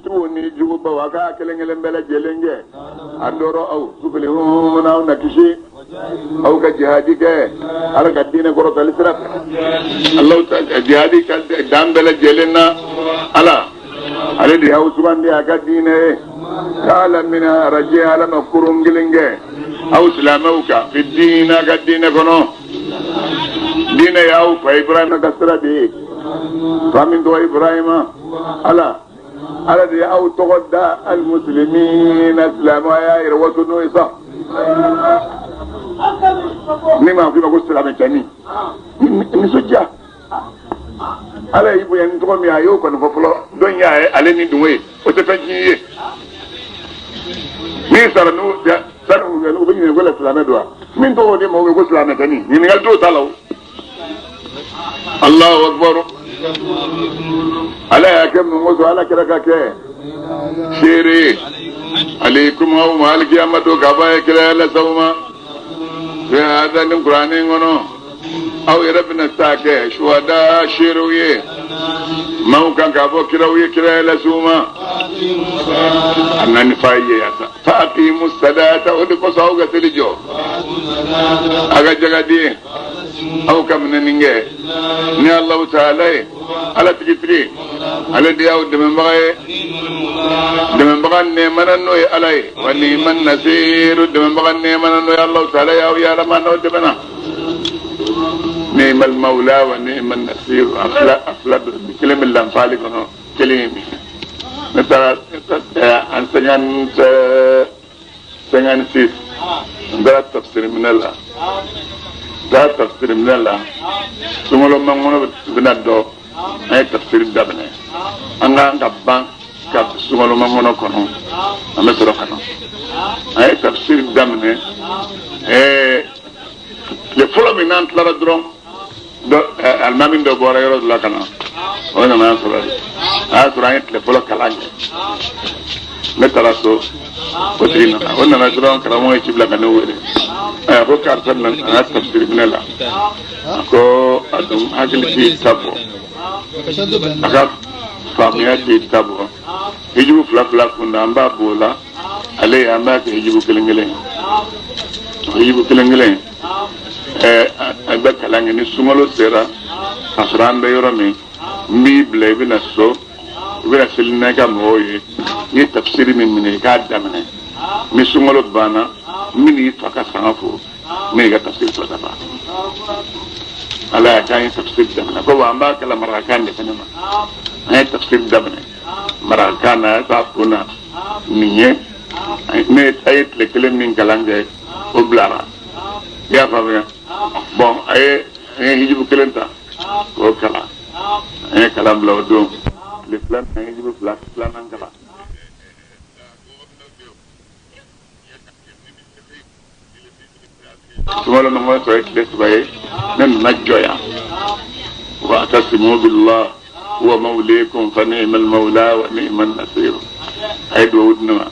Jugu ni jugubaw a k'a kelen kelen bɛɛ lajɛlen kɛ a dɔrɔ aw tuflihuna aw na kisi aw ka jihadi kɛ ala ka diinɛ kɔrɔtali sira fɛ Alahu taala jihadi ka dan bɛɛ lajɛlen na ala ale de y'aw sugandi a ka diinɛ ye k'a laminɛ arajɛ ala ma kurun kelen kɛ aw silamɛw kan fi diinɛ a ka diinɛ kɔnɔ diinɛ y'aw fa Ibrahima ka sira de ye fa min tɔgɔ Ibrahima ala ala de y'aw tɔgɔ da alimusilimina silamɛ a y'a yɛrɛ waso n'o ye sa ni maa ko i ma ko silamɛ cɛnin nisɔndiya ala y'i bonya ni tɔgɔ min ye a y'o kɔni fɔ fɔlɔ dɔ in y'a ye ale ni dungo ye o tɛ fɛn tiɲɛ ye min sara n'u sara u bɛ ɲininka ko la silamɛ don wa min tɔgɔ de maaw ye ko silamɛ cɛnin ɲininkali t'o ta la o. Allahu akbar ala y'a kɛ mun kosɔn ala kɛra ka kɛ seere aleikum aw ma alikiyama don k'a b'a ye kiraya lase aw ma fi hada nin kuranɛ in kɔnɔ aw yɛrɛ bɛna taa kɛ suhada seerew ye maaw kan k'a fɔ kiraw ye kiraya lase u ma a nana f'a ye yan sa fa aqimu salata o de kosɔn aw ka seli jɔ a ka jaga di aw ka minɛni kɛ ni Alahu taala ye ala tigitigi ale de y'aw dɛmɛbaga ye dɛmɛbaga nɛɛmana n'o ye ala ye wa ni'ma nasiru dɛmɛbaga nɛɛmana n'o ye Alahu taala y'aw ye ala ma n'aw dɛmɛna ni'mal mawla wa ni'man nasiru a fila a fila kelen bɛ lanfali kɔnɔ kelen ye min ne taara en 56 n taara tafsiri minɛ la n taara tafsiri minɛ la sunkalo makɔnɔ bɛna dɔ an ye tafsiri daminɛ an ka kan ka ban ka sunkalo makɔnɔ kɔnɔ an bɛ sɔrɔ ka na an ye tafsiri daminɛ ɛɛ tile fɔlɔ min n'an tilara dɔrɔn dɔ alimami dɔ bɔra yɔrɔ dɔ la ka na o nana an sɔrɔ yen a y'a sɔrɔ an ye tile fɔlɔ kalan kɛ ne taara so o tigi nana o nana dɔrɔn karamɔgɔ ye ci bila ka ne wele a ko karisa nana an ka tafsiri minɛ la a ko a dun hakili t'i ta bɔ a ka faamuya t'i ta bɔ hijibu fila fila kunda an b'a b'o la ale ye an b'a kɛ hijibu kelen kelen hijibu kelen kelen ɛɛ an bɛ kalan kɛ ni sunkalo sera k'a sɔrɔ an bɛ yɔrɔ min n b'i bila i bɛna so i bɛna seli n'a ka mɔgɔw ye n ye tafsiri min minɛ i k'a daminɛ ni sunkalo banna n bɛn'i fa ka sanga fo n bɛn'i ka tafsiri tɔ dafa ala y'a k'an ye tafsiri daminɛ ko wa an b'a kalan marakakan de fana ma an ye tafsiri daminɛ marakakan na a b'a kun na nin ye ne a ye tile kelen min kalan kɛ o bilara i y'a faamuya bɔn a ye an ye hijibu kelen ta k'o kalan an ye kalan bila o don tile filanan an ye hijibu fila filanan kalan sunkalo makɔnɔ tɔ ye tile saba ye ne nana jɔ yan wa'tasimu billah huwa mawlikum fa ni'mal mawla wa ni'man nasir a ye duwawu di ne ma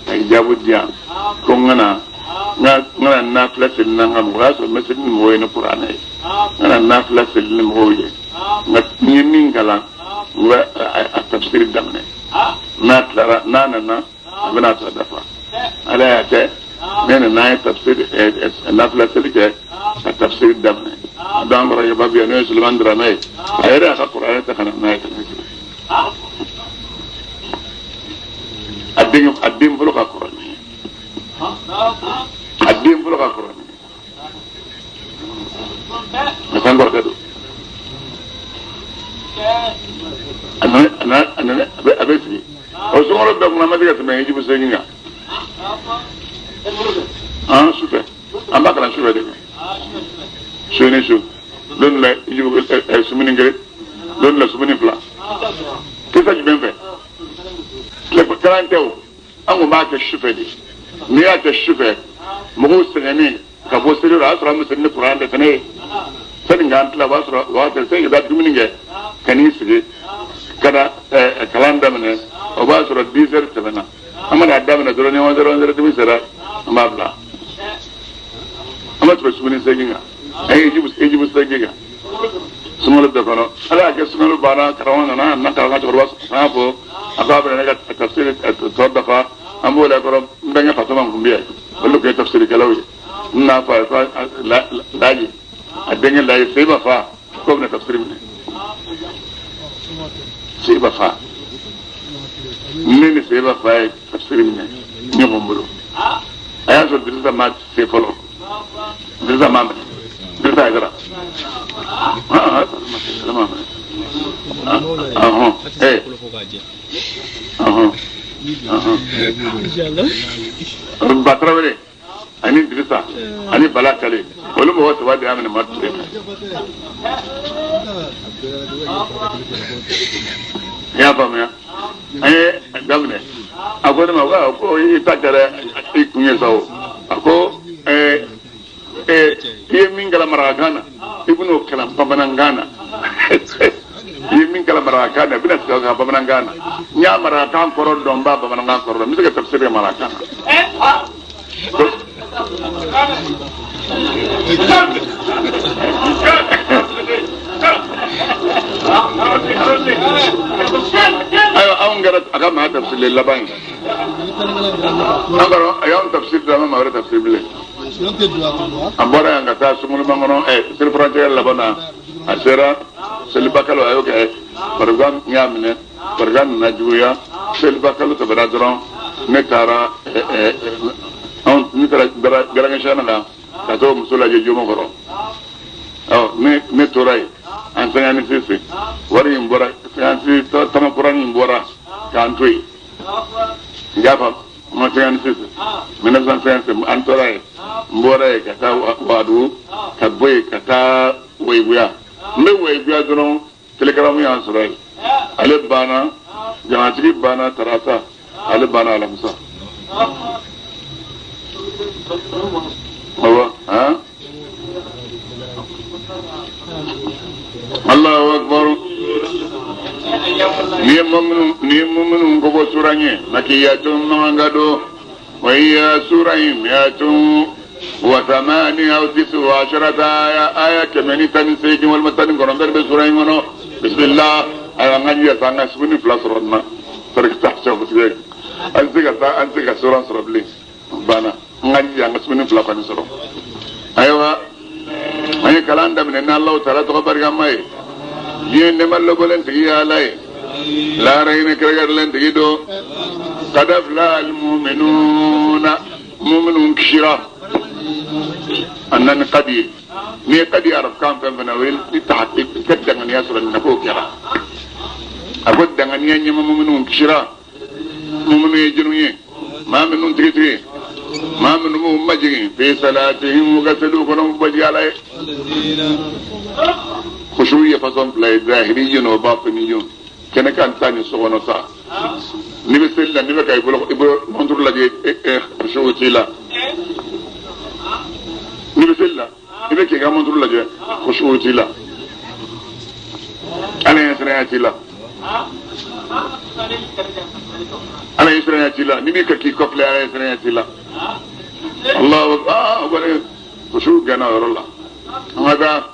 a ye jaabu di yan ko n kana n kana nafila seli n'an ka mɔgɔ o y'a sɔrɔ n bɛ seli ni mɔgɔw ye ni kuranɛ ye n kana nafila seli ni mɔgɔw ye nka n ye min kalan n bɛ a tafsiri daminɛ n'a tilara n'a nana a bɛna tɔ dafa ala y'a kɛ ne nana an ye tafsiri nafila seli kɛ ka tafsiri daminɛ a don an kɔrɔkɛba bɛ yan n'o ye Sulemani Daramɛ ye a yɛrɛ y'a ka kuranɛ ta ka na n'a ye ka na sigi a den a den fɔlɔ ka kɔrɔ ni ye a den fɔlɔ ka kɔrɔ ni ye nka an kɔrɔkɛ don a nana a nana a nana a bɛ a bɛ sigi o sunkalo bɛɛ kɔnɔ an ma se ka tɛmɛ hijibu seegin kan an sufɛ an b'a kalan sufɛ de su ni su don dɔ la hijibu sumuni kelen don dɔ la sumuni fila kisa jumɛn fɛ tile kalan tɛ o an kun b'a kɛ sufɛ de n'i y'a kɛ sufɛ mɔgɔw sɛgɛnnen ka bɔ seli la o y'a sɔrɔ an bɛ seli ni kuran de fana ye sani k'an tila o b'a sɔrɔ o b'a sɔrɔ sani ka taa dumuni kɛ ka n'i sigi ka na kalan daminɛ o b'a sɔrɔ 10 heures tɛmɛna an mana a daminɛ dɔrɔn ni 11 heures 11 heures demi sera an b'a bila an bɛ tɛmɛ sumuni seegin kan an ye hijibu seegin kan sunkalo bɛɛ kɔnɔ ala y'a kɛ sunkalo banna karamɔgɔ nana a nana karamɔgɔ cɛkɔrɔba sanga fo A ko a bɛna ne ka tafsiri tɔ dafa. An b'o la kɔrɔ, n bɛnkɛ Fatuma kun bɛ yen, olu tun ye tafsirikɛlaw ye. N n'a fɔ a ye ko Laji, a denkɛ Laji, Seba fa, k'o bɛna tafsiri minɛ. Seba fa, ne ni Seba fa ye tafsiri minɛ ɲɔgɔn bolo. A y'a sɔrɔ Dirisa ma se fɔlɔ, Dirisa ma minɛ, Dirisa Hayidara ale ma minɛ. Ɔhɔn, ee, ɔhɔn, ɔhɔn, Ba Tarawele ani Dirisa ani Bala Kale, olu mɔgɔ saba de y'a minɛ Madu Ture fɛ. I y'a faamuya? An ye a daminɛ. A ko ne ma ko i ta kɛra i kun ye sa o. A ko i ye min kalan marakakan na, i bɛn'o kalan bamanankan na. I ye min kalan marakakan na, i bɛna segin o kan bamanankan na. N y'a marakakan kɔrɔ dɔn, n b'a bamanankan kɔrɔ dɔn, n bɛ se ka tafsiri kɛ marakakan na. Ayiwa, anw kɛra a ka maa tafsirilen laban ye. An kɔrɔ a y'anw tafsiri dɔrɔn, an ma maa wɛrɛ tafsiri bilen. An bɔra yan ka taa sunkalomakɔnɔ kɔnɔ, seli furancɛ laban na, a sera selibakalo, a y'o kɛ. Farigan y'a minɛ, farigan nana juguya. Selibakalo tɛmɛna dɔrɔn, ne taara ne taara garankɛsiyɛn na ka t'o muso lajɛ jomo kɔrɔ. Ɔ, ne tora yen en 56, wari in bɔra, 56 tama kura in bɔra k'an to yen. N y'a faamu, ma 56, 1956, an tora yen. N bɔra yen ka taa Wagadugu, ka bɔ yen ka taa Wayiguya. N bɛ Wayiguya dɔrɔn, telegaramu y'an sɔrɔ yen. Ale banna, jamatigi banna tarata, ale banna alamisa. Awɔ, han, Allahu akbar. Ni ye muminu kofɔ sura ye, makiyatun, makan don. Wa hiya, sura in, mi'atun wa thamani aw tisu asharata aya, aya 118 walima 19 bɛ sura in kɔnɔ. Bisimilah. Ayiwa, an ka jija sa, an ka suguni fila sɔrɔ nin na. Sariki t'a sɔrɔ kosɛbɛ. An tɛ se ka taa, an tɛ se ka sura sɔrɔ bilen. Banna. An ka jija an ka suguni fila kɔni sɔrɔ. Ayiwa, an ye kalan daminɛ ni Alahu taala tɔgɔ barikama ye. Diɲɛ nɛɛma lɔbɔlen tigi ye Ala ye. Lahara hinɛ kɛrɛnkɛrɛnlen tigi don. Kad aflaha almuminuna, muminu kisira. A nana ni kadi ye. N'i ye kadi arabukan fɛn fɛn na, o ye i ta i ka danganiya sɔrɔ nin na k'o kɛra. A ko danganiya ɲɛma, muminu kisira. Muminu ye jɔnniw ye? Maa minnu tigitigi, maa minnu b'u majigin, fi salatihim, u ka seliw kɔnɔ, u bajigi Ala ye. Khushu ye fasɔn fila ye, zahiriyun wa batiniyun. Kɛnɛ kan ta ni sokɔnɔ ta. N'i bɛ seli la, n'i bɛ ka i bolo montre lajɛ, khushu t'i la. N'i bɛ seli la, i bɛ k'i ka montre lajɛ, khushu t'i la. Ala ɲɛ siranya t'i la. Ala ɲɛ siranya t'i la. N'i bɛ ka k'i kɔfilɛ, Ala ɲɛ siranya t'i la. Allahu akbar. Khushu gɛnna o yɔrɔ la. An ka taa.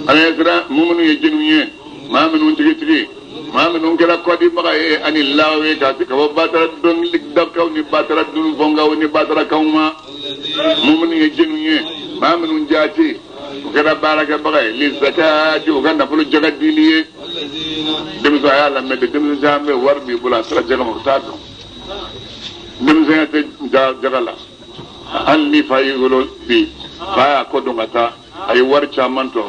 Ala ɲɛ siran, muminu ye jɔnniw ye? Maa minnu tigitigi, maa minnu kɛra kɔdibaga ye ani lawe, ka se ka bɔ batara dɔnkilidakaw ni batara dunfɔnkaw ni batarakanw ma. Muminu ye jɔnniw ye? Maa minnu jaati u kɛra baarakɛbaga ye, lizakati, u ka nafolo jaka dili ye. Denmisɛn, a y'a lamɛn de. Denmisɛn caman bɛ, wari b'i bolo, a sera jaka ma, u t'a dɔn. Denmisɛnya tɛ jaga la. Hali ni fa y'i wolo bi, fa y'a kɔ don ka taa, a ye wari caman tɔ,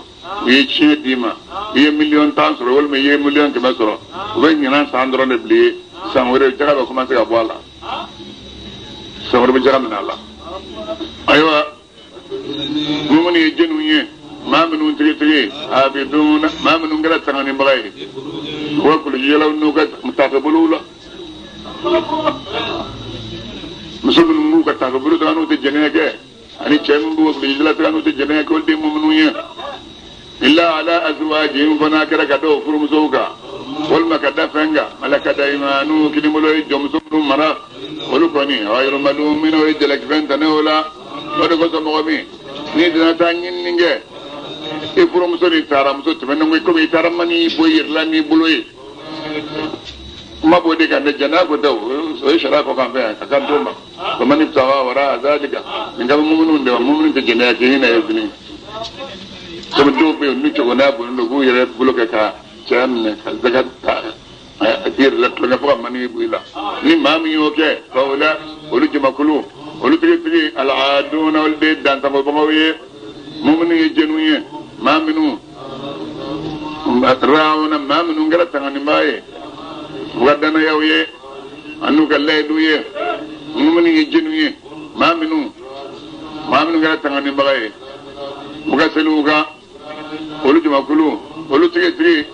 u ye tiɲɛ d'i ma, i ye 10 miliyɔn sɔrɔ walima i ye 100 miliyɔn sɔrɔ, u bɛ ɲinan san dɔrɔn de bil'i ye. San wɛrɛ jaga bɛ commencer ka bɔ a la, san wɛrɛ bɛ jaga minɛ a la. Ayiwa, muminu ye jɔnniw ye? Maa minnu tigitigi abidun, maa minnu kɛra tanganibaga ye u ka kulusijalaw n'u ka taafebolow la. Muso minnu b'u ka taafebolo taga n'u tɛ jɛnɛya kɛ, ani cɛ min b'u ka kulusijala taga n'u tɛ jɛnɛya kɛ, olu de ye muminu ye. Illa ala azwajihim, fana kɛra ka da o furumusow kan walima ka da fɛn kan, malakat aymanu, kinibolo ye jɔnmuso minnu mara, olu kɔni ghayru malumin, o ye jalakifɛn tane o la. O de kosɔn, mɔgɔ min n'i donna taa ɲinini kɛ, i furumuso ni taara muso tɛmɛnen ko komi i taara mani bɔ i yɛrɛ la n'i bolo ye. Kuma b'o de kan dɛ, jɛnɛya ko tɛ o, o ye sariya kɔ kan fɛn ye, a kan t'o ma. Wa man ibtaga wara zalika, nin ka bɛ muminu de ma, muminu tɛ jɛnɛya kɛ, hinɛ ye fini. Komi dɔw bɛ yen, n'u cɛkɔnɔya bonnen don, k'u yɛrɛ bolo kɛ ka cɛya minɛ ka zaka ta a t'i yɛrɛ la tulonkɛ fo ka mani bɔ i la. Ni maa min y'o kɛ, fawula olu jamakulu, olu tigitigi alaaduna, olu de ye dansagobagaw ye. Muminu ye jɛniw ye, maa minnu rawuna, maa minnu kɛra tanganibaa ye u ka danayaw ye an'u ka layidu ye. Muminu ye jɛniw ye, maa minnu kɛra tanganibaga ye u ka seliw kan, olu jamakulu, olu tigitigi,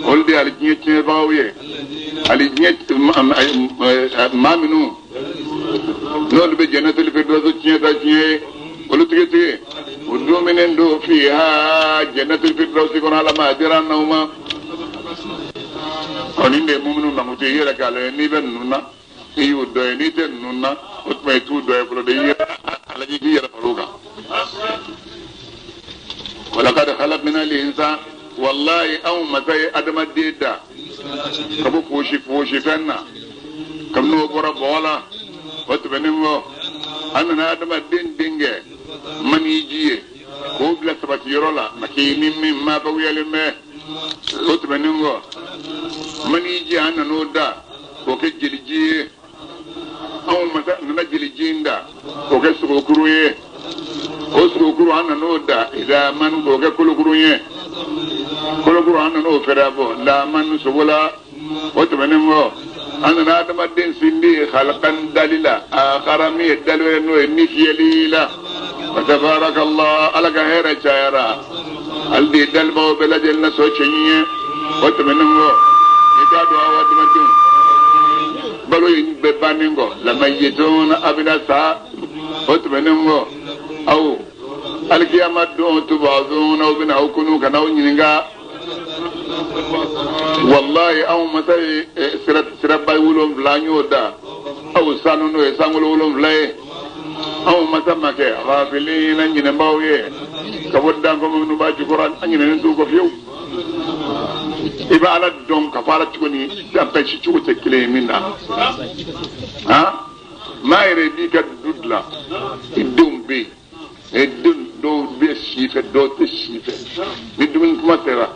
olu de ye alijinɛ tiɲɛbagaw ye. Alijinɛ maa minnu n'olu bɛ jɛnɛtuli firdawsi tiɲɛ ta tiɲɛ ye, olu tigitigi u duminen don fiha jɛnɛtuli firdawsi kɔnɔ, ala ma a dira n'aw ma. Ɔ nin de ye muminu mankutu ye, i yɛrɛ k'a lajɛ n'i bɛ ninnu na i y'u dɔ ye, n'i tɛ ninnu na o tuma i t'u dɔ ye fɔlɔ dɛ, i yɛrɛ a lajɛ k'i yɛrɛ far'u kan. Walakad khalaqna l'insan, wallahi anw masa ye adamaden da ka bɔ fosi fɛn na, kabini o bɔra bɔgɔ la, o tɛmɛnen kɔ an nana adamaden denkɛ mani ji ye k'o bila sabatiyɔrɔ la, makini min maa bawuyalen bɛ. O tɛmɛnen kɔ mani ji an nan'o da k'o kɛ jeliji ye, anw masa nana jeliji in da k'o kɛ sogokuru ye, o sogokuru an nan'o da idaman k'o kɛ kolokuru ye, kolokuru an nan'o fɛrɛ bɔ laman sogo la. O tɛmɛnen kɔ an nana adamaden sindi halakan dali la, a min ye dali wɛrɛ n'o ye ni fiyɛli la. Wa tabarakallah, ala ka hɛrɛ cayara, ale de ye dalibagaw bɛɛ lajɛlen na sɔn cɛɲi ye. O tɛmɛnen kɔ i k'a dɔn aw adamadenw balo in bɛɛ bannen kɔ lamayitun a bɛna sa. O tɛmɛnen kɔ aw alikiyama don tubazun, aw bɛna aw kunu ka n'aw ɲininka. Wallahi anw masa ye siraba 7 an y'o da aw sanu n'o ye sankolo 7 ye. Anw masa ma kɛ ghafilina ɲinɛbaw ye ka bɔ danfɛn minnu b'a jukɔrɔ, an ɲinɛnen t'u kɔ fiyewu. I bɛ ala dɔn ka fɔ ala cogo ni danfɛn si cogo tɛ kelen ye min na. Han maa yɛrɛ b'i ka du dilan, i denw bɛ yen, i denw dɔw bɛ si fɛ, dɔw tɛ si fɛ. Ni dumuni kuma sera,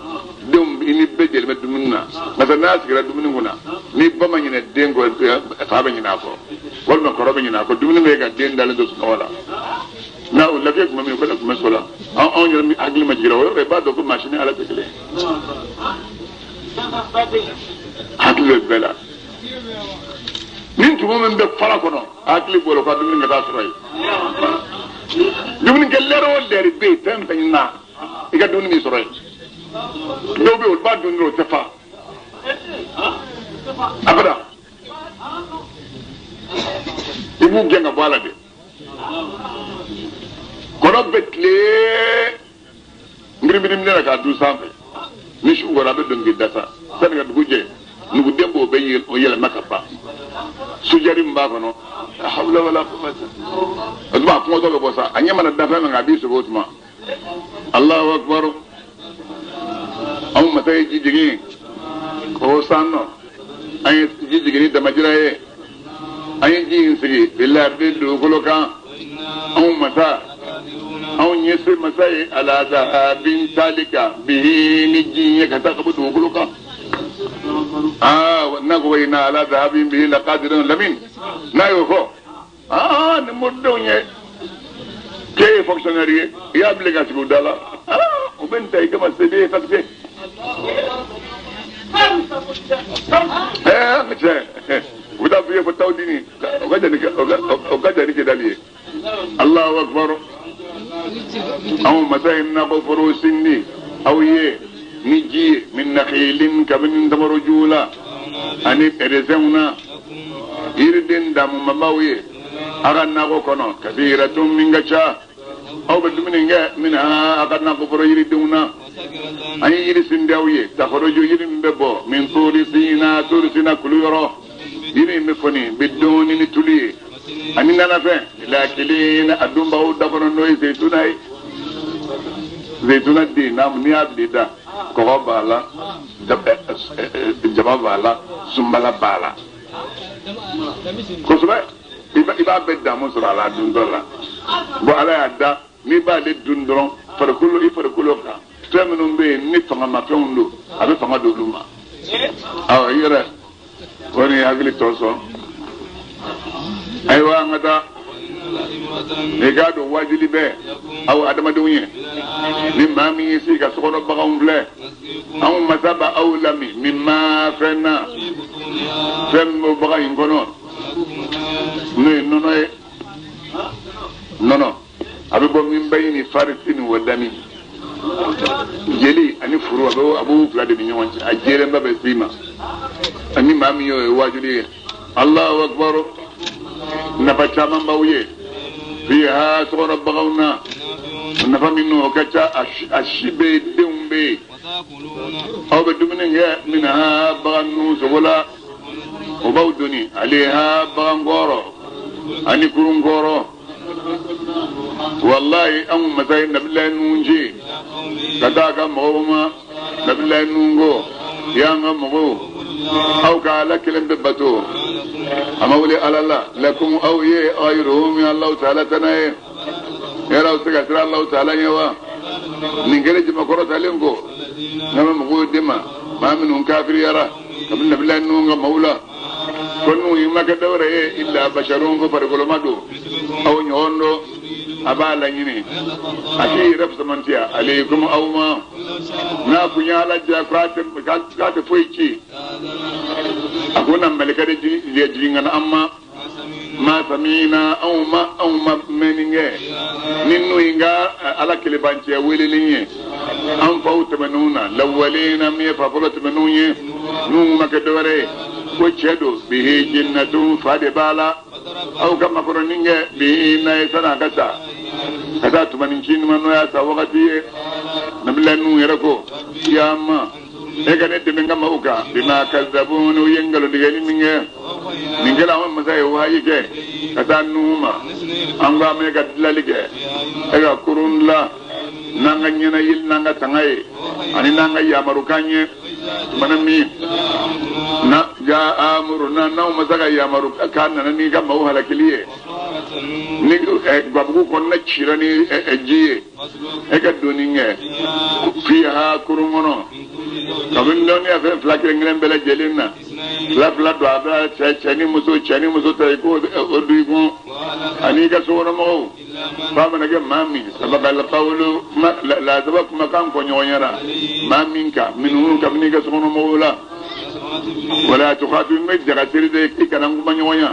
denw i ni bɛɛ jɛlen bɛ dumuni na. Masa n'a sigira dumuni kunna, ni ba ma ɲinɛ den kɔ, fa bɛ ɲinɛ a kɔ, walima kɔrɔ bɛ ɲinɛ a kɔ. Dumuni bɛ ka den dalen to sunɔgɔ la, n'a o lafiya tuma min ko ne tun bɛ so la, anw yɛrɛ hakili ma jiginna o yɔrɔ la, i b'a dɔn ko maa si ni ala tɛ kelen ye. Hakili bɛ bɛɛ la. Ni tumu min bɛ fara kɔnɔ, hakili b'o la ka dumuni ka taa sɔrɔ yen. Dumuni kɛ lɛri o lɛri bɛ yen, fɛn fɛn na i ka dumuni b'i sɔrɔ yen. Dɔw bɛ yen olu b'a dun dɔrɔn o tɛ fa abada, i b'u gɛn ka bɔ a la de. Kɔnɔ bɛ tile ngirimiri minɛ k'a dun sanfɛ, ni su kɔrɔ a bɛ don k'i da sa, sani ka dugu jɛ nuguden b'o bɛ o yɛlɛma ka ban. Sujari min b'a kɔnɔ, hawla wala quwwata, o tuma a kɔngɔtɔ bɛ bɔ sa, a ɲɛ mana da fɛn min kan a b'i sogo o tuma. Allahu akbar, anw masa ye ji jigin k'o san nɔ, an ye ji jigin ni damajira ye, an ye ji in sigi bilahi dugukolo kan. Anw masa, anw ye se masa ye ala zahabin talika bihi ni ji ye ka taa ka bɔ dugukolo kan. Aa n'a ko inna ala zahabin bihi laqadirun lamin, n'a y'o fɔ, aa ni moridenw ye k'e ye fonctionnaire ye, i y'a bilen ka sigi u da la, aa o bɛ nin ta i kama se b'e ye facture. Ɛɛ cɛ, u bɛ taa f'i ye ko taw dini, o ka jan ni Kidali ye. Allahu akbar, anw masa ye nakɔ foro sindi aw ye ni ji ye min nakhilin kabini tamaro la ani ɛrɛsɛnw na, yiriden damumabaw ye a ka nakɔ kɔnɔ, kasiratun min ka ca, aw bɛ dumuni kɛ min a ka nakɔ foro yiridenw na. An ye yiri sindi aw ye takhruju, yiri min bɛ bɔ min turi sina, turi sina kulu yɔrɔ, yiri in bɛ fɔni bɛ dɔɔni ni tulu ye ani nanafɛn lakilina a dunbagaw da kɔnɔ, n'o ye zeyituna ye. Zeyituna den n'i y'a bila i da, Kɔgɔ b'a la, jaba b'a la, sunbala b'a la. Kosɛbɛ, i b'a bɛɛ damu sɔrɔ a la duntɔ la. Bon, Ala y'a da, n'i b'ale dun dɔrɔn, farikolo i farikolo kan, fɛn minnu bɛ yen ni fangamafɛnw don, a bɛ fanga don olu ma. Awɔ, i yɛrɛ o ni hakili tɔ sɔn. Ayiwa, an ka taa. I k'a dɔn waajuli bɛ aw adamadenw ye. Ni maa min y'i sigi ka sokɔnɔ baganw filɛ, anw masa b'aw lami min ma fɛn na, fɛn min b'o bagan in kɔnɔ, n'o ye nɔnɔ ye. Nɔnɔ a bɛ bɔ min bayini farisi ni wa dami, jeli ani furu, a b'o fila de ni ɲɔgɔn cɛ, a jɛlenba bɛ s'i ma. Ani maa min y'o ye waajuli ye. Allahu akbar, nafa caman b'aw ye fiha sokɔnɔ baganw na, nafa minnu o ka ca, a si bɛ yen, denw bɛ yen. Aw bɛ dumuni kɛ minha bagan ninnu sogo la, o b'aw doni aleha bagan kɔrɔ ani kurun kɔrɔ. Wallahi, anw masa ye nabilayi ninnu ci ka taa a ka mɔgɔw ma. Nabilayi ninnu ko, y'an ka mɔgɔw, aw ka Ala kelen bɛ bato, a ma wuli Ala la. Lakum aw ye ghayruhu min Allahu ta'ala tana ye, yɛrɛ aw se ka siran Allahu ta'ala ɲɛ wa? Nin kɛlen, jamakɔrɔtalen ko n'a bɛ mɔgɔw de ma, maa minnu kafiriyara kabini nabilayi ninnu ka maaw la, ko n'u ma kɛ dɔwɛrɛ ye illa basharun, ko farikoloma don aw ɲɔgɔn dɔ, a b'a laɲini a k'i yɛrɛ fisamantiya alaykum aw ma. N'a kun y'a lajɛ k'a tɛ foyi ci, a ko na malika de jigin ka na an ma. Ma samina, anw ma mɛnni kɛ ni n'u in ka Ala kelebancɛ weleli ye an faw tɛmɛnenw na, lawalina min ye fa fɔlɔ tɛmɛnenw ye. N'u ma kɛ dɔwɛrɛ ye ko cɛ don, bihi jinnatun, fa de b'a la. Aw ka makɔrɔni kɛ bihi n'a ye san'a ka sa ka taa tumani ci ma, n'o y'a sa wagati ye. Nabila Nuhu yɛrɛ ko, ya ma e ka ne dɛmɛ n ka maaw kan, bima kazzabun, u ye nkalontigɛli min kɛ. Nin kɛla an masa ye wahayi kɛ ka taa Nuhu ma. An ko an bɛ ka dilali kɛ, e ka kurun dilan n'an ka ɲɛnayili n'an ka tanga ye ani n'an ka yamarukan ye. Tumana min na ja amuru na n'anw masa ka yamaru k'a nana n'i ka maaw halakili ye, ni gabugu kɔnɔna cira ni ji ye, e ka donni kɛ fiha kurun kɔnɔ kabini dɔnniya fɛn fila kelen kelen bɛɛ lajɛlen na, fila fila don a bɛ cɛ, cɛ ni muso, cɛ ni muso ta, i k'o o don i kun ani i ka sokɔnɔmɔgɔw. Fa mana kɛ maa min sabaqal qawlu, lazaba kumakan fɔ ɲɔgɔn ɲɛna maa min kan, minnu kabini i ka sokɔnɔmɔgɔw la, wala tukhatu n bɛ jagasiri de i kana n kuma ɲɔgɔnya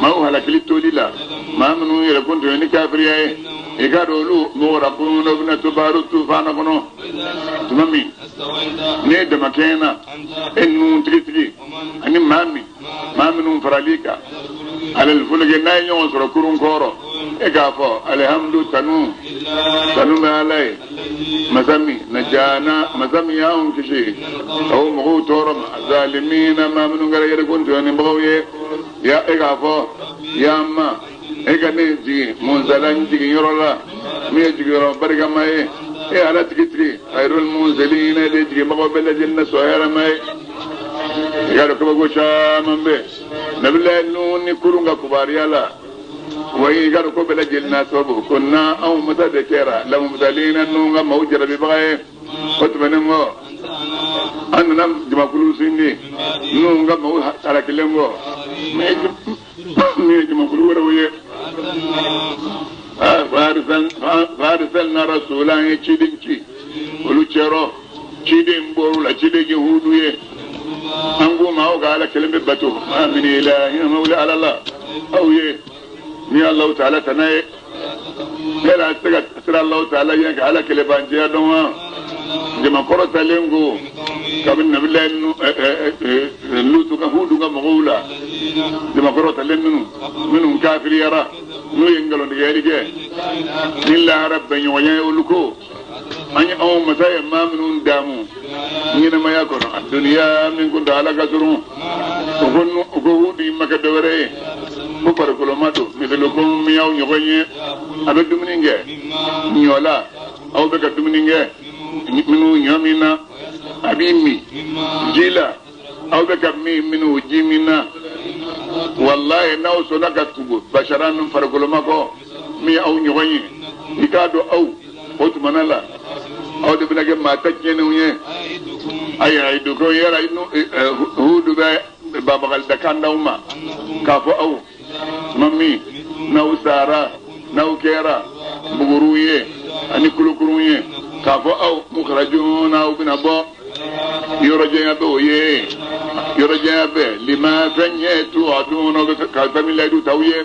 maaw halakili toli la, maa minnu yɛrɛ kun tun ye ni kafiriya ye. I ka dɔn olu mughraqun, bɛna to baaru tufana kɔnɔ. Tuma min ne ye damakɛɲɛ na, e ninnu tigitigi ani maa min maa minnu farali kan alal fulki, n'a ye ɲɔgɔn sɔrɔ kurun kɔrɔ, e k'a fɔ alihamdu, tanu tanu bɛ Ala ye, masa min najana, masa min y'anw kisi ka o mɔgɔw tɔɔrɔ ma, zalimina, maa minnu kɛra yɛrɛkun tɔɲɔnibagaw ye. Ya e k'a fɔ, ya ma e ka ne jigin munzalan jigin yɔrɔ la min ye jigiyɔrɔ barikama ye. E Ala tigitigi, khayrul munzilina, de jiginbagaw bɛɛ lajɛlen na sɔn hɛrɛma ye. I ka dɔn kabako caman bɛ nabilayi Nuhu ni kurun ka kubariya la wa. I ka dɔn ko bɛɛ lajɛlen na sababu ko na anw masa de kɛra lamutalimina, Nuhu ka maaw jarabibaga ye. O tɛmɛnen kɔ, an nana jamakulu sindi Nuhu ka maaw halakilen kɔ, min ye jamakulu wɛrɛw ye. Fa arsalna rasula, an ye ciden ci olu cɛrɔ. Ciden bɔr'u la, ciden ye Hudu ye. An k'u ma, aw ka Ala kelen bɛ bato, ma min ilahin, ma wuli Ala la aw ye ni Alahu taala tana ye. Yala a tɛ se ka siran Alahu taala ɲɛ ka Ala kelebanciya dɔn wa? Jamakɔrɔ talen ko kabini nabilayi Lutu ka Hudu ka mɔgɔw la, jamakɔrɔ talen minnu kafiriyara, n'u ye nkalontigɛli kɛ ni lahara bɛnɲɔgɔnya ye, olu ko an ye anw masa ye maa minnu daamu ɲɛnamaya kɔnɔ a duniya min kun ala ka surun. O ko Hudu ma kɛ dɔwɛrɛ ye ko farikoloma don, mithlukum, min y'aw ɲɔgɔn ye, a bɛ dumuni kɛ ɲɔ la, aw bɛ ka dumuni kɛ. minnu ɲɔ min na a b'i min ji la aw bɛ ka min minnu ji min na walayi n'aw sɔnna ka tugu basara min farikoloma kɔ min aw ɲɔgɔn ye i k'a dɔn aw o tumana la aw de bɛna kɛ maa ta tiɲɛnenw ye ayi ayi doko yɛrɛ Hudu bɛ babagali kan d'aw ma k'a fɔ aw tuma min n'aw sara n'aw kɛra buguriw ye ani kulukuruw ye k'a fɔ aw mukhrajuna aw bɛna bɔ yɔrɔ janya bɛ o ye yɔrɔ janya bɛ lima fɛn ye tu'aduna aw bɛ ka fɛn min layidu t'aw ye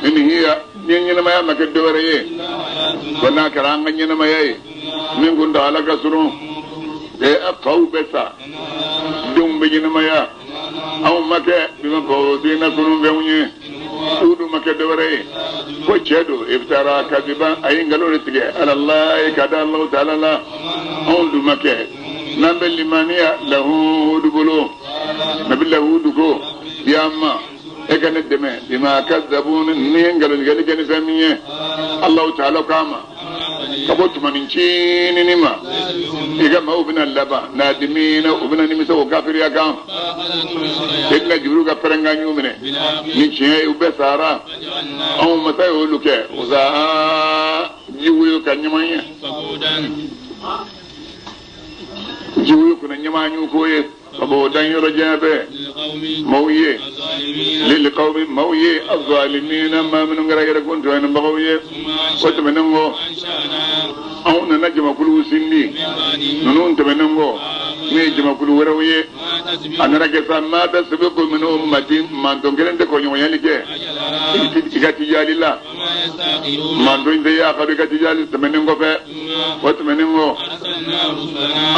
in hiya ni ɲɛnamaya ma kɛ dɔwɛrɛ ye ko n'a kɛra an ka ɲɛnamaya ye min kun da ala ka surun faw bɛ sa denw bɛ ɲɛnamaya anw ma kɛ bima kunun fɛnw ye Hudu ma kɛ dɔwɛrɛ ye ko cɛ don iftara kadiban a ye nkalon de tigɛ alallahi ka da Alahu taala la anw dun ma kɛ n'an bɛ limaniya lahu Hudu bolo nabila Hudu ko ya ma e ka ne dɛmɛ bima kazabuni ni ye nkalontigɛli kɛ ni fɛn min ye Alahu taala k'a ma ka bɔ tumanin ncinin ma i ka maaw bɛna laban nadimina u bɛna nimisa o kafiriya kan Seydina Jibril ka pɛrɛnkan y'u minɛ ni tiɲɛ ye u bɛɛ sara anw masa y'olu kɛ o sa jiwoyo ka ɲuman ye jiwoyo kunna ɲuman y'u ko ye ka bɔ dan yɔrɔ jan bɛɛ maaw ye lilqawmi maaw ye azalimina maa minnu kɛra yɛrɛ kun tɔɲɔnibagaw ye o tɛmɛnen kɔ anw nana jamakulu sindi ninnu tɛmɛnen kɔ min ye jamakulu wɛrɛw ye a nana kɛ sa maa tasbiqu min ummatin mantɔn kelen tɛ kɔɲɔgɔnyali kɛ i ka tijali la mantɔn tɛ y'a ka i ka tijali tɛmɛnen kɔfɛ o tɛmɛnen kɔ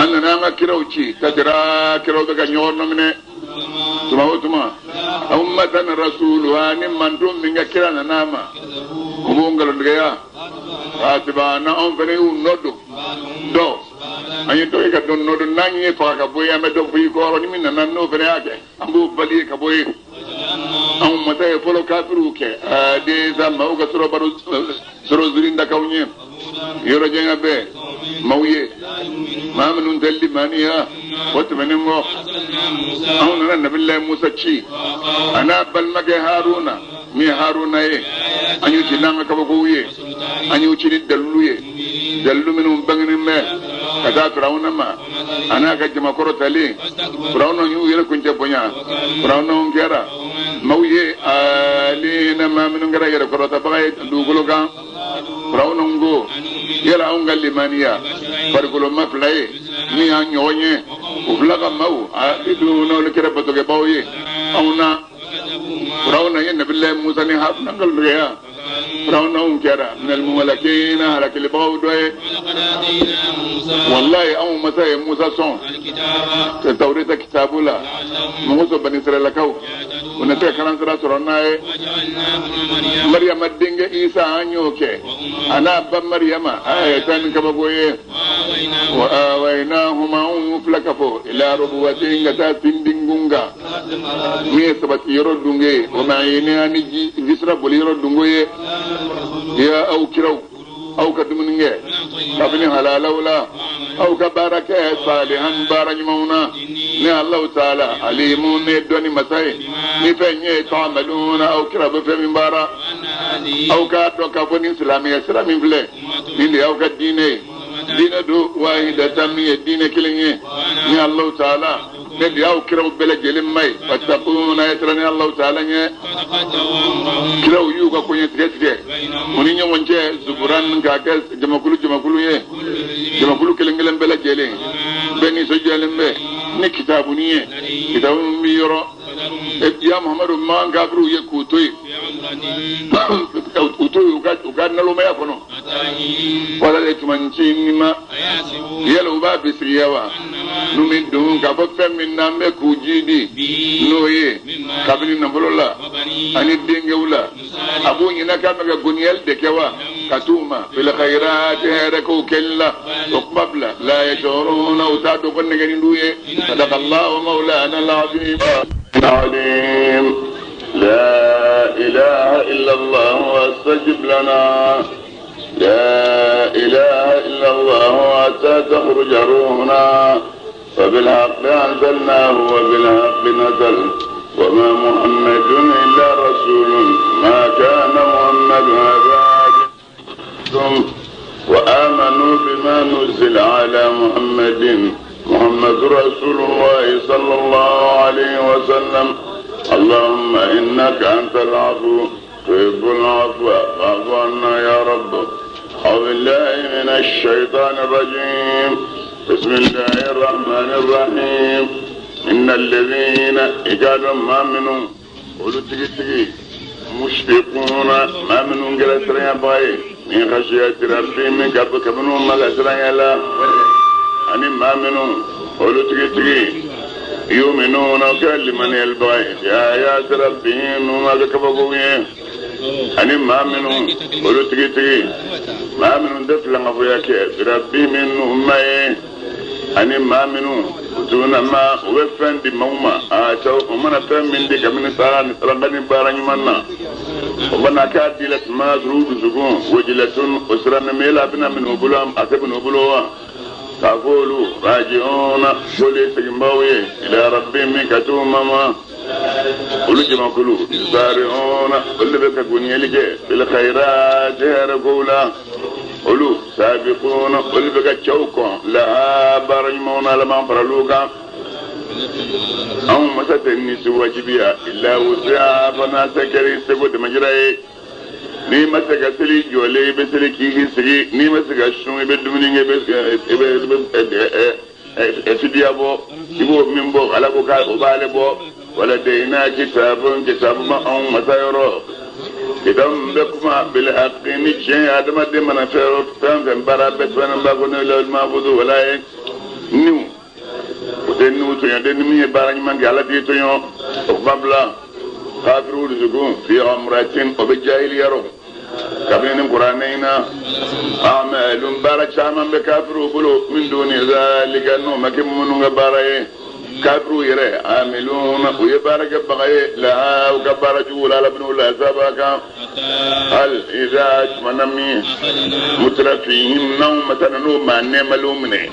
an nana an ka kiraw ci ka kira kiraw bɛ ka ɲɔgɔn nɔminɛ tuma o tuma ummatan rasuluha ni mantɔn min ka kira nana a ma o b'o nkalontigɛya atibana anw fana y'u nɔ don dɔ an ye dɔ ye ka dɔ nɔ don n'an ye faga ka bɔ yen an bɛ dɔ fɔ i kɔrɔ ni min nana n'o fana y'a kɛ an b'o bali ye ka bɔ yen anw masa ye fɔlɔ kafiriw kɛ desa maaw ka sɔrɔ baro sɔrɔ zirindakaw ye yɔrɔ janya bɛɛ maaw ye maa minnu tɛ limaniya o tɛmɛnen kɔ anw nana nabilayi Musa ci a n'a balimakɛ Haruna min ye Haruna ye an y'u ci n'an ka kabakow ye an y'u ci ni dalilu ye dalilu minnu bangenen bɛ ka taa Firawuna ma a n'a ka jamakɔrɔ talen Firawuna y'u yɛrɛ kuncɛ bonya Firawuna kɛra maaw ye alina maa minnu kɛra yɛrɛkɔrɔtabaga ye dugukolo kan Firawuna ko yala anw ka limaniya farikoloma fila ye min y'an ɲɔgɔn ye o fila ka maaw olu kɛra batokɛbaw ye anw na Firawuna ye nabilayi Musa ni Haruna nkalontigɛya Firawuna kɛra minal muhalakina halakilibagaw dɔ ye walayi anw masa ye Musa sɔn ka Tawureta kitabu la mɔgɔ sɔn bani Israɛlakaw u na se ka kalansira sɔrɔ n'a ye Mariyama denkɛ Isa an y'o kɛ a n'a ba Mariyama a ye taa ni kabako ye wa awaynahuma anw y'u fila ka fɔ ila rubuwatin ka taa sindinkun kan min ye sabati yɔrɔ dunge ye o ma ye ni ani jisira boli yɔrɔ dungo ye ya aw kiraw aw ka dumuni kɛ kabini halalaw la aw ka baara kɛ salihan baara ɲumanw na ni Alahu taala alimu ne dɔnni masa ye ni fɛn ye ta'maluna aw kira bɛ fɛn min baara aw k'a dɔn k'a fɔ ni silamɛya sira min filɛ nin de y'aw ka diinɛ ye diinɛ don wahidatan min ye diinɛ kelen ye ni Alahu taala ne de y'aw kiraw bɛɛ lajɛlen ma ye fattaquna ye siran ni Alahu taala ɲɛ kiraw y'u ka koɲɛ tigɛ tigɛ u ni ɲɔgɔn cɛ zuburan k'a kɛ jamakulu jamakulu ye jamakulu kelen kelen bɛɛ lajɛlen bɛɛ nisɔndiyalen bɛ ni kitabuni ye kitabu min bɛ yɔrɔ ya Muhamadu man kafiriw ye k'u to yen u to yen u ka nalomaya kɔnɔ wala de tuma ncinin ma yala u b'a bisigiya wa n'u min don k'a fɔ fɛn min n'an bɛ k'u ji di n'o ye kabini nafolo la ani denkɛw la a b'u ɲinɛ k'a bɛ ka goniyali de kɛ wa ka t'u ma fil khayrati hɛrɛ kow kɛli la o kuma bila la yashuruna u t'a dɔn ko nɛgɛni d'u ye sadaqallahu mawlana al-azim alim la ilaha illa allah wastajib lana لا إله إلا الله. حتى تخرج روحنا وبالحق أنزلناه وبالحق نزل وما محمد إلا رسول ما كان محمد أبا وآمنوا بما نزل على محمد محمد رسول الله صلى الله عليه وسلم اللهم إنك أنت العفو تحب العفو فاعف عنا يا رب. أعوذ بالله من الشيطان الرجيم. بسم الله الرحمن الرحيم. إن الذين إجادوا ما منهم قولوا تجي تجي مشفقون ما منهم قال باي من خشية ربهم من قبل كمنهم ما قال لا أني ما منهم قولوا تجي تجي يؤمنون كلمن الباي يا آيات ربهم وما كبقوا أني ما منهم قولوا تجي تجي ما منهم دفل غفياك ربهم منهم أني ما منهم دون ما وفن دي موما أتو ومن فهم من دي كمن سارة ربني بارن منا وبنا كادي لك ما زرود زقون وجلتون أسرنا ميلا بنا من أبولام أتبن أبولوا تقولوا راجعون قولي سجنباوي إلى ربهم كتومما قولوا جمع كلوا يسارعون قل بك قنيلك بالخيرات هرقولا قولوا سابقون قل بك تشوكم لها برجمون لما فرلوكا أو مساتني سوى جبيا إلا وسعا فناسا كريسة قد مجرأي ni ma se ka seli jɔlen i bɛ seli k'i sigi n'i ma se ka sun i bɛ dumuni kɛ i bɛ fidiya bɔ i b'o min bɔ ala ko k'a o b'ale bɔ wala deyina kitabu kitabu ma anw masa yɔrɔ kitabu min bɛ kuma bil haqqi ni tiɲɛ ye adamaden mana fɛn fɛn baara bɛɛ sɛbɛnnen b'a kɔnɔ lawhil mahfuz wala ye niw o tɛ niw tɔɲɔ den ni min ye baara ɲuman kɛ ala t'i tɔɲɔ o kuma bila. كافرون زقون في غمرة وبجاهل يرو كابين قرانينا أعمال بارك شاما بكافروا بلو من دون ذلك أنه مكم من باري كافروا يري عاملون ويبارك بغي لا وكبار جول على ابن الله سبك هل إذا منمي مترفيهم نوم تنو ما نملومني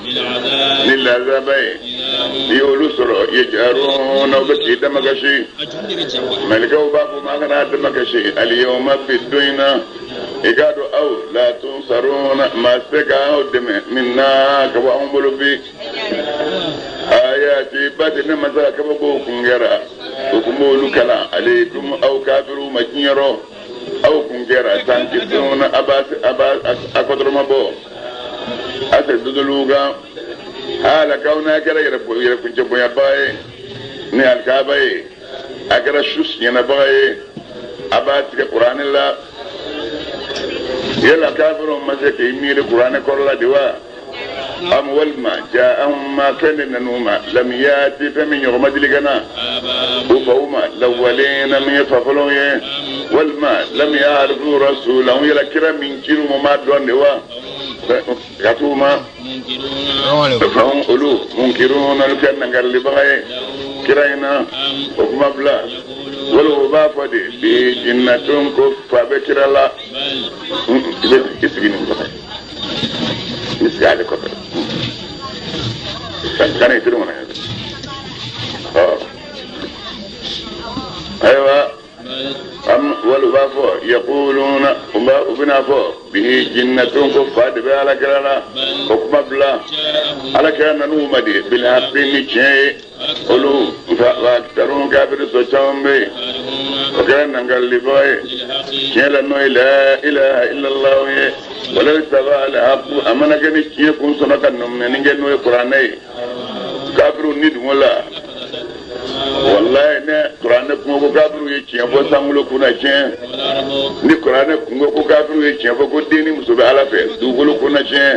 للعذاب يولسر يجارون وبكي دمكشي ملكوا بابو ما كان دمكشي اليوم في الدنيا إقادوا أو لا تنصرون ما سكا دم منا كوا أمبلو بي آياتي باتنا مسا كبقو كنجرا وكمولو كلا عليكم أو كافروا مجنيرو أو كنجرا تنكسون أباس أباس أقدر ما بو أسددلوغا هالا كونا كلا يركون جبويا باي ني الكاباي أكرا شوس ينباي أباتك قرآن الله يلا كافرون مسك يمير قرآن كورلا دوا أم والما جاءهم ما كان نوما لم يأتي فمن يغمد لنا وفهما الأولين من يفعلون والما لم يعرفوا رسولهم يلا كرا من كيرو ما دون دوا كتوما فهم ألو منكرون لكن قال لبغي كراينا وكما بلا ولو بافدي بجنة كفا بكرا لا يسجنون يسجنون كفا كان يترون أيوة أم ولو بافو يقولون وبنافو به جنة كفا بلا كرالا وكما بلا على كان نومدي بالحق نجي قلوا فأكثرون كافر سوچاهم بي وكان نقال لباي كيلا نوي لا إله إلا الله ولو اتبع الحق أمنا كان يكون سنة نمنين نوي قرآني كافرون ند ولا والله ne Qur'an ko kafiru ye tiɲɛ fɔ sankolo kunna tiɲɛ ni Qur'an ko kafiru ye tiɲɛ fɔ ko den ni muso bɛ Ala fɛ dugukolo kunna tiɲɛ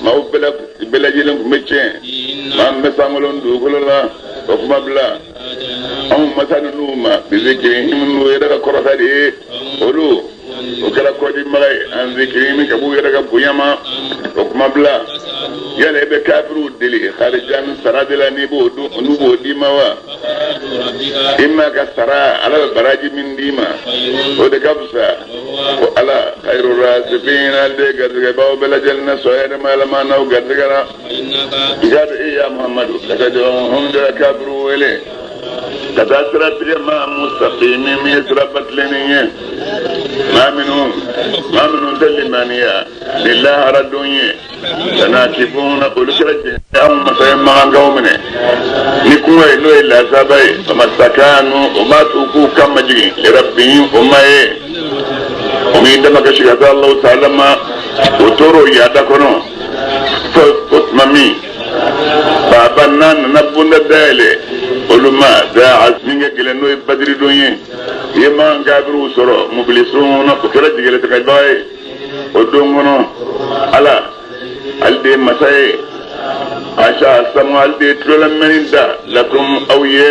maaw bɛɛ lajɛlen tun bɛ tiɲɛ maa min bɛ sankolo ni dugukolo la o kuma bila anw masa ninnu ma bizikirihim n'u yɛrɛ ka kɔrɔta de ye olu o kɛra kɔdimaga ye an zikirihim ka b'u yɛrɛ ka bonya ma o kuma bila Yala i bɛ kafiriw deli harijan sara de la n'i b'o dun n'u b'o d'i ma wa? I ma ka sara Ala bɛ baraji min d'i ma o de ka fisa ko Ala khayru raziqina ale de ye garijɛgɛbaw bɛɛ lajɛlen na sɔn yɛrɛ ma Ala ma n'aw garijɛgɛra. I k'a dɔn e ya Muhamadu ka taa jɔ de kafiriw wele ka taa sira tigɛ maa mustaqimi min ye sira batilennen ye maa minnu tɛ limaniya ni lahara don ye lanakibuna olu kɛra jɛn anw masa ye magankaw minɛ ni kungo ye n'o ye lasaba ye famastakanu o m'a to k'u kan majigin lirabbihim o ma ye o m'i dama kasi ka taa Alahu taala ma o tor'o yaada kɔnɔ fo tuma min baba n'a nana bonda dayɛlɛ olu ma daa min ka gɛlɛn n'o ye badiri don ye i ye makan kafiriw sɔrɔ mubilisuna o kɛra jigilatigɛbaga ye o don kɔnɔ Ala ale de ye masa ye asa samu ale de ye tulolamɛnni da lakum aw ye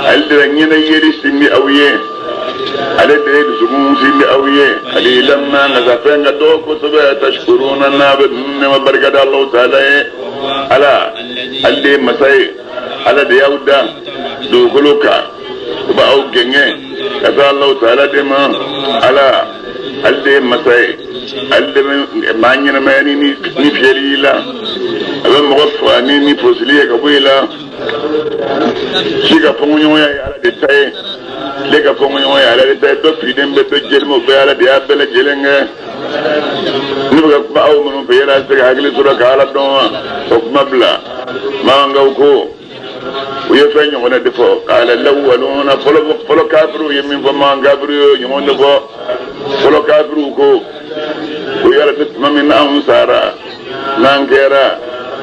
ale de ye ɲɛnɛ yeli sindi aw ye ale de ye dusukun sindi aw ye qalilan ma nka fɛn ka dɔgɔ kosɛbɛ tashkuruna n'a bɛ nɛɛma barika da Alahu taala ye Ala ale de ye masa ye Ala de y'aw da dugukolo kan o b'aw gɛngɛ ka taa Alahu taala de ma Ala ale de ye masa ye ale de bɛ maa ɲɛnamaya ni fiyɛli y'i la a bɛ mɔgɔ faga ni fosili ye ka bɔ i la si ka fɔnkɔɲɔgɔnya ye Ala de ta ye tile ka fɔnkɔɲɔgɔnya ye Ala de ta ye dɔ finnen bɛ dɔ jɛlen o bɛɛ Ala de y'a bɛɛ lajɛlen kɛ ne bɛ ka kuma aw minnu fɛ yala a tɛ se ka hakili sɔrɔ ka Ala dɔn wa o kuma bila makankaw ko u ye fɛn ɲɔgɔnna de fɔ qala lawwaluna fɔlɔ kafiriw ye min fɔ makan kafiriw ye ɲɔgɔn de fɔ fɔlɔ kafiriw ko yala tɛ tuma min n'anw sara n'an kɛra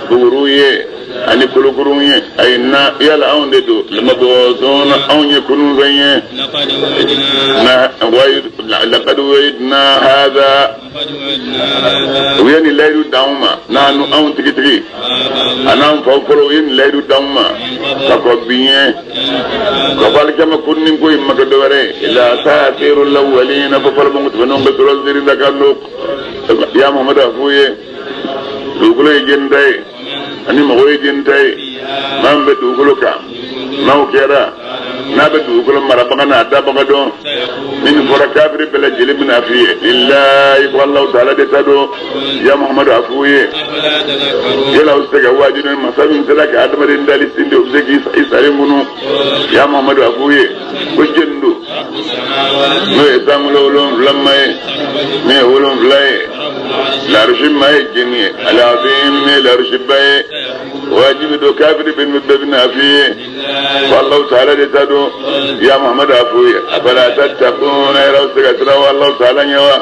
buguriw ye ani kolokurunw ye ayi na yala anw de don lamabɔsɔn anw ye kununfɛn ye laqad wa'idna hadha u ye nin layidu d'anw ma n'an anw tigitigi a n'an faw fɔlɔ u ye nin layidu d'anw ma ka kɔn bi ɲɛ ka fɔ alikiyama kunni ko in ma kɛ dɔwɛrɛ ye illa asatiru lawwalina fo fɔlɔ mɔgɔ tɛmɛnenw bɛ sɔrɔ ziiri da kan don ya Muhamadu a f'u ye dugukolo ye jɛni ta ye ani mɔgɔ ye jɛni ta ye maa min bɛ dugukolo kan n'aw kɛra n'a bɛ dugukolo marabaga n'a dabaga dɔn ni nin fɔra kafiri bɛɛ lajɛlen bɛna f'i ye lillahi ko Alahu taala de ta don ya Muhamadu a f'u ye yala aw tɛ se ka waaju ni masa min sera ka adamaden dali sindi o bɛ se k'i salen kunu ya Muhamadu a f'u ye ko jɛni don n'o ye sankolo wolonfila ma ye min ye wolonfila ye larusi ma ye jɛni ye alazim min ye larusiba ye wajibi don kafiri bɛ bɛɛ bɛna f'i ye ko Alahu taala de ta don ya Muhamadu a f'u ye afala tattaquna yala aw tɛ se ka siran wa Alahu taala ɲɛ wa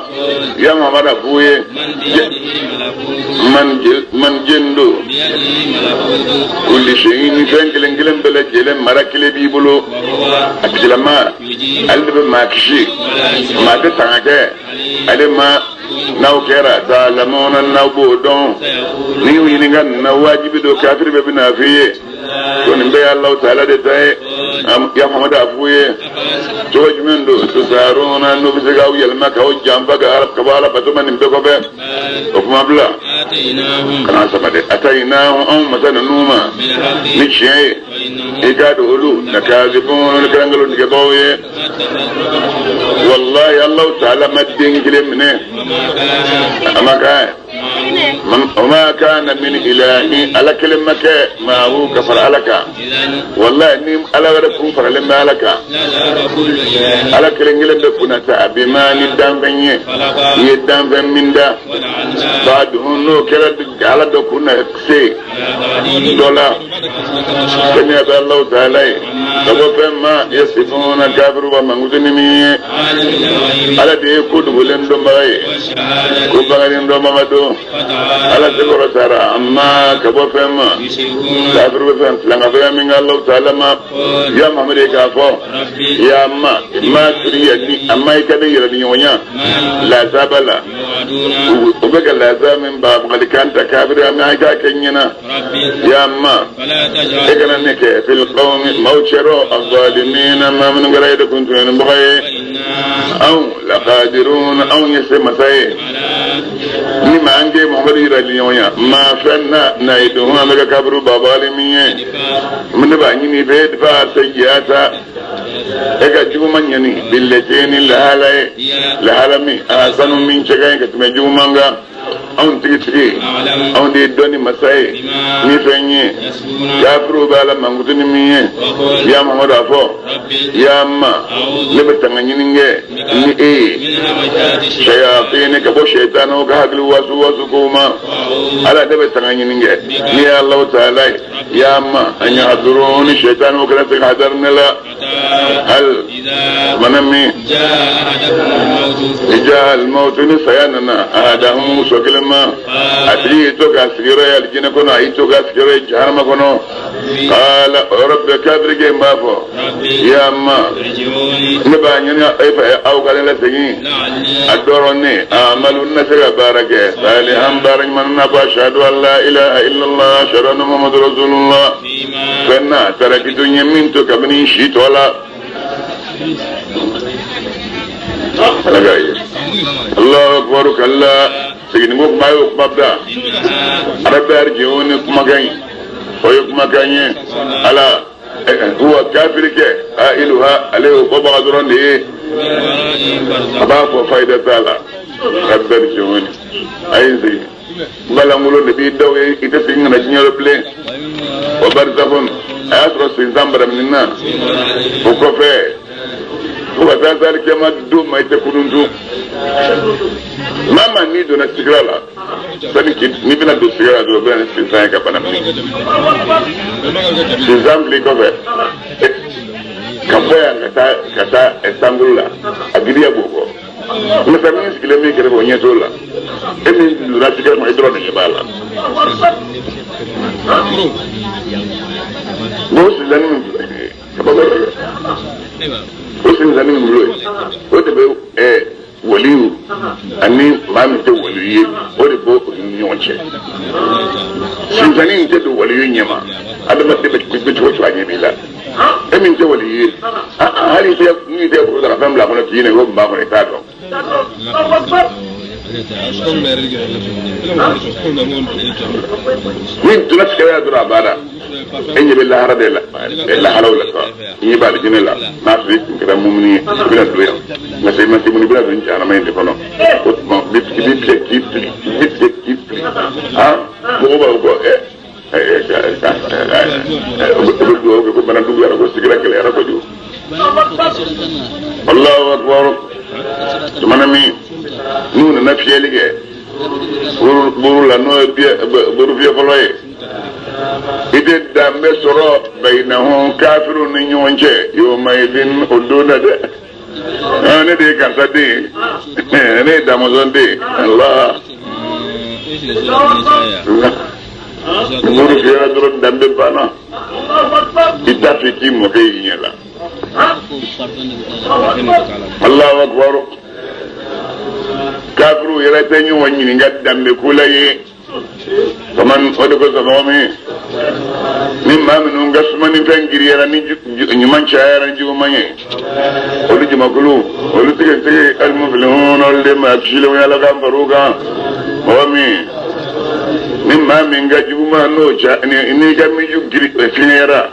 ya Muhamadu a f'u ye man jɛni don kulli shay'in ni fɛn kelen kelen bɛɛ lajɛlen mara kelen b'i bolo a tigilama ale de bɛ maa kisi maa tɛ tanga kɛ ale ma n'aw kɛra ta'lamuna n'aw b'o dɔn n'i y'u ɲininka nin na wajibi don kafiri bɛɛ bɛna f'i ye ko nin bɛɛ ye Alahu taala de ta ye ya Muhamadu a f'u ye cogo jumɛn don tusaruna n'u bɛ se k'aw yɛlɛma k'aw janfa ka bɔ Ala bato ma nin bɛɛ kɔfɛ o kuma bila kana sama dɛ atayinahu anw masa ninnu ma ni tiɲɛ ye i k'a dɔn olu lakazibun olu kɛra nkalontigɛbaaw ye wallahi Alahu taala ma den kelen minɛ a ma k'a ye o ma kana min ilahi Ala kelen ma kɛ maahu ka fara Ala kan wallahi ni Ala wɛrɛ kun faralen bɛ Ala kan Ala kelen kelen bɛ kunna ta a bɛ ma ni danfɛn ye i ye danfɛn min da ba dun n'o kɛra Ala dɔ kun na se dɔ la sɛnɛ bɛ Alahu taala ye ka bɔ fɛn ma yasifuna kafiru ba mankutu ni min ye Ala de ye ko dogolen dɔnbaga ye ko bangalen dɔnbaga don Ala se kɔrɔtara amma ka bɔ fɛn ma kafiru bɛ fɛn filankafoya min kɛ Alahu taala ma ya Muhamadu ye k'a fɔ ya ma ma turiya ni a ma i ka ne yɛrɛ ni ɲɔgɔnya lazaba la o bɛ ka laza min bagabagalikan ta kafiri an k'a kɛ ɲɛna ya ma e kana ne kɛ fil qawmi maaw cɛrɔ azalimina maa minnu kɛra e de kun tɔɲɔnibaga ye anw laqadirun anw ye se masa ye Ni ma an kɛ Muhamadu yirali ɲɔgɔnya ma fɛn na n'a ye don an bɛ ka kaburu babali min ye ne b'a ɲini i fɛ idfa sayyi'ata e ka juguman ɲani billati ni lahala ye lahala min ahsanu min cɛ ka ɲi ka tɛmɛ juguman kan anw tigitigi anw de ye dɔnni masa ye ni fɛn ye kafiriw bɛ ala mankutu ni min ye ya Muhamadu a fɔ ya ma ne bɛ tanga ɲini kɛ ni e ye shayatin ka bɔ shaytanaw ka hakili wasu wasu kow ma ala ne bɛ tanga ɲini kɛ ni ye Alahu taala ye ya ma an yahduruni shaytanaw kana se ka hadari ne la hal mana min ja al-mawtu ni saya nana ahadahum muso kelen ma a tigi y'i to k'a sigiyɔrɔ ye alijinɛ kɔnɔ a y'i to k'a sigiyɔrɔ ye jahanama kɔnɔ qala o yɔrɔ bɛɛ kafirikɛ in b'a fɔ ya ma ne b'a ɲini e fɛ aw ka ne lasegin a dɔrɔn ne amalu n na se ka baara kɛ salihan baara ɲuman na fɔ ashhadu an la ilaha illallah ashhadu anna muhammadu rasulullah fɛn na tarakitu n ye min to kabini n si tɔ la ala k'a ye Allahu akbar kalla seginni ko kuma y'o kuma bila rabbi arji'uni kumakan ye o ye kumakan ye ala huwa kafirikɛ qailuha ale y'o fɔbaga dɔrɔn de ye a b'a fɔ fayida t'a la rabbi arji'uni a ye n segin balankolon de b'i daw ye i tɛ segin ka na diɲɛ rɔ bilen o barizakun a y'a sɔrɔ sinsan baramini na o kɔfɛ fo ka taa se alikiyama don ma i tɛ kunun tun maa maa n'i donna sigira la sani k'i n'i bɛna don sigira la dɔrɔn o bɛ na ni sinsan ye ka bana minɛ sinsan fili kɔfɛ ka bɔ yan ka taa sankolo la a giriya b'o kɔ masa min sigilen min kɛrɛfɛ o ɲɛ t'o la e min donna sigara kɔnɔ e dɔrɔn de ɲɛ b'a la n'o sinsanni min kabako yɛrɛ o sinsanni min bolo ye o de bɛ waliyu ani maa min tɛ waliyu ye o de b'o ni ɲɔgɔn cɛ sinsanni in tɛ don waliyu ɲɛma adamaden bɛ cogo cogo a ɲɛ b'i la e min tɛ waliyu ye hali n'i tɛ kuru ta ka fɛn bila a kɔnɔ k'i ɲininka ko mun b'a kɔnɔ i t'a dɔn. Ni donna sigara dɔrɔn a banna e ɲɛ bɛ lahara de la laharaw la quoi i ɲɛ bɛ alijinɛ la n'a sɔrɔ i tun kɛra mumuni ye i bɛna don yan nka se i ma se mumuni i bɛna don jahanama in de kɔnɔ o tuma i bɛ tigɛ k'i fili i bɛ tigɛ k'i fili mɔgɔw b'a fɔ ko u bɛ dugawu kɛ ko bana duguyara ko sigira gɛlɛyara kojugu Allahu akbar tumana min n'u nana fiyɛli kɛ buru la n'o ye buru fiyɛ fɔlɔ ye i tɛ danbe sɔrɔ bayinahum kafiriw ni ɲɔgɔn cɛ yawmaidin o don na dɛ ne de ye karisa den ye ne ye damɔzɔn den ye Allah buru fiyɛra dɔrɔn danbe banna i t'a fɛ k'i mɔkɛ y'i ɲɛ la Allahu akbar kafiriw yɛrɛ tɛ ɲɔgɔn ɲininka danbe ko la ye faman o de kosɔn mɔgɔ min ni maa minnu ka sumanifɛn giriyara ni ɲuman cayara ni juguman ye olu jamakulu olu tigɛ tigɛ alimufilihun olu de maa kisilenw ye ala k'an far'u kan mɔgɔ min ni maa min ka juguman n'o ca n'i ka miju giri fiɲɛyara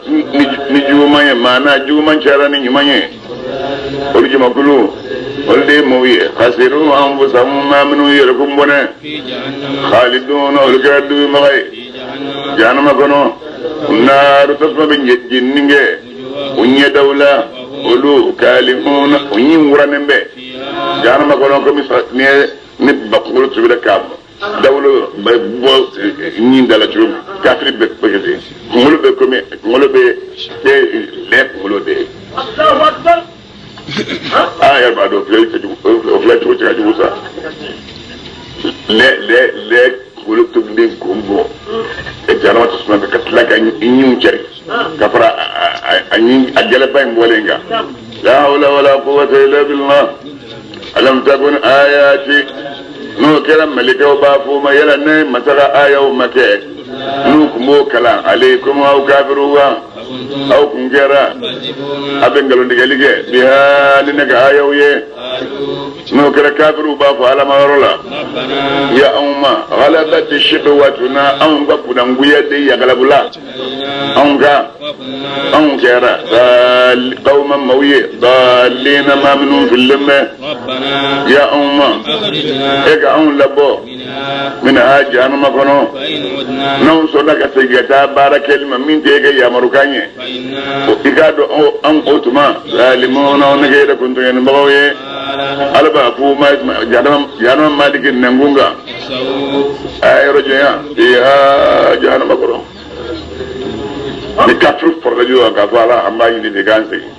ni juguman ye maana juguman cayara ni ɲuman ye olu jamakulu olu de ye maaw ye khasiru anfusahum maa minnu yɛrɛ kun bɔnɛ khalidun olu kɛra duumaga ye jahanama kɔnɔ naaru tasuma bɛ jenini kɛ u ɲɛdaw la olu kalihun u ɲin wuranen bɛ jahanama kɔnɔ komi ni ni ba kunkolo tobira k'a mɔ dawolo bɛ bɔ ɲin da la cogo min kafiri bɛ kɛ ten kunkolo bɛ komi kunkolo bɛ kɛ lɛ kunkolo de ye aa yɛrɛ b'a dɔn o filɛ cɛjugu o filɛ cogo cɛ ka jugu sa lɛ lɛ lɛ kunkolo tobilen k'o bɔ e jahanama tasuma fɛ ka tila ka ɲinw cɛri ka fara a ɲin a gɛlɛba in bɔlen kan la hawla wala quwwata illa billah alam takun ayati n'o kɛra malikɛw b'a fɔ ma yala ne masa ka ayaw ma kɛ n'u tun b'o kalan alaykum aw kafiriw kan aw kun kɛra a bɛ nkalontigɛli kɛ biha ni ne ka ayaw ye N'o kɛra kafiriw b'a fɔ Ala ma yɔrɔ la. Ya anw ma ghalabati shiqwatuna anw ka kunnangoya de yagalabula. Anw ka anw kɛra qawman maaw ye daalina maa minnu fililen bɛ. Ya anw ma e ka anw labɔ minha jahanama kɔnɔ. N'anw sɔnna ka segin ka taa baara kɛli ma min tɛ e ka yamarukan ye. I k'a dɔn anw o tuma zalimuna anw ne kɛ yɛrɛ kuntɔɲɔnibagaw ye. Ala b'a f'u ma jahanama maliki nɛnkun kan. A y'a yɔrɔ janya fiha jahanama kɔnɔ. Ni kafiri farala ɲɔgɔn kan k'a fɔ Ala an b'a ɲini de k'an segin.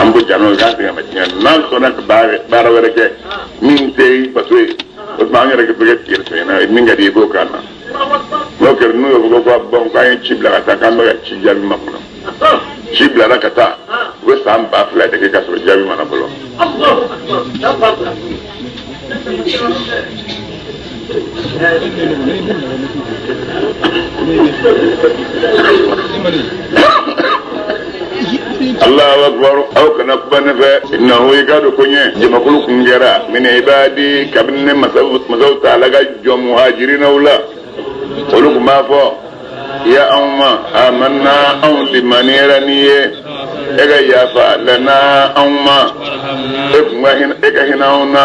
An bɔ jahanama k'an segin a ma diɲɛ n'an sɔnna ka baara wɛrɛ kɛ min tɛ bato ye o tuma an yɛrɛ bɛ kɛ yɛrɛ sɛgɛnna ye min ka di i b'o k'an na. N'o kɛra n'u y'o fɔ ko bɔn k'an ye ci bila ka taa k'an bɛ ka ci jaabi makɔnɔ. Ci bilala ka taa u bɛ san 2000 de kɛ k'a sɔrɔ jaabi ma na fɔlɔ. Allahu akbar aw kana kuma ne fɛ innahu i k'a dɔn ko ɲɛ jamakulu kun kɛra min ibadi kabini ne masaw taala ka jɔn muhajirinaw la olu tun b'a fɔ ya anw ma amanna anw limaniyara n'i ye e ka yafa lana anw ma e kun ka hinɛ e ka hinɛ anw na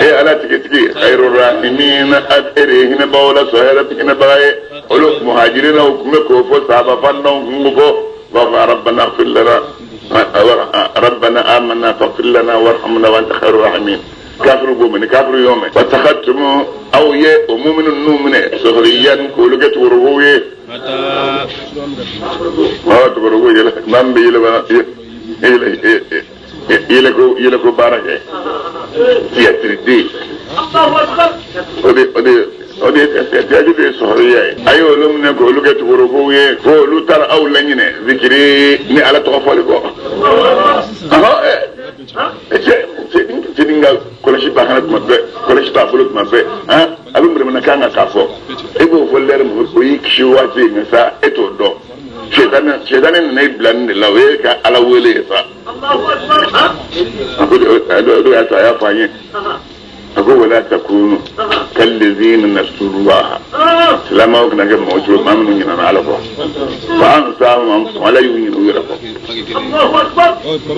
e ala tigitigi khairu rahimina e de ye hinɛbagaw la sɔn hɛrɛ hinɛbaga ye olu muhajirinaw tun bɛ k'o fɔ sahaba fantanw tun b'o fɔ b'a fɔ rabbana ighfir lana rabbana amanna faghfir lana warhamna wa anta khairu rahimin. Kafiru b'o minɛ kafiru y'o mɛn fatakatumu aw ye o muminu ninnu minɛ sukhriyan k'olu kɛ tugorokow ye ɔ tugoroko yɛlɛ n'an bɛ yɛlɛma yɛlɛ yɛlɛko baara kɛ tiyatiriden o de tiyatiri de ye sukhriya ye a ye olu minɛ k'olu kɛ tugorokow ye fo olu taara aw laɲinɛ zikiri ni ala tɔgɔ fɔli kɔ. Cɛ ka kɔlɔsi b'a kana tuma bɛɛ kɔlɔsi b'a bolo tuma bɛɛ a bɛ manamanakan kan k'a fɔ e b'o fɔ lɛri min o y'i kisi waati ye nka sa e t'o dɔn sɛtanɛ nana e bila nin de la o ye ka ala wele ye sa a ko o de y'a to a y'a fɔ an ye a ko wala takunu kallazina nasullaha silamɛw kana kɛ mɔgɔ cogo maa minnu ɲinɛna ala kɔ fa ansahum anfusahum ala y'u ɲinɛ u yɛrɛ kɔ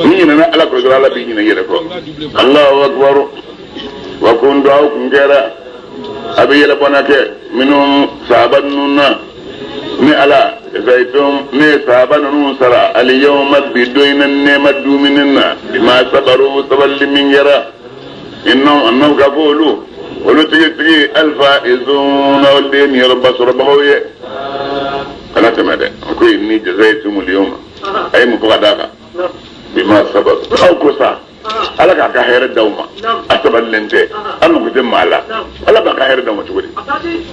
ni ɲinɛna ala kɔ dɔrɔn ala b'i ɲinɛ i yɛrɛ kɔ Allahu akbar wa kuntu aw kun kɛra a bɛ yɛlɛbɔnna kɛ minnu sahaba ninnu na ni ala zaitum ne ye sahaba ninnu sara aliyawma bi don in na nɛɛma dumuni na bima sabaru sabali min kɛra innahum annahum k'a fɔ olu tigitigi alfaizuna olu de ye niyɔrɔba sɔrɔbagaw ye kana tɛmɛ dɛ ko inni jazaytumul yawma a ye mun fɔ ka d'a kan bima sabaru aw ko sa ala k'a ka hɛrɛ d'aw ma a sabalilen tɛ an mago tɛ maa la ala b'a ka hɛrɛ d'aw ma cogo di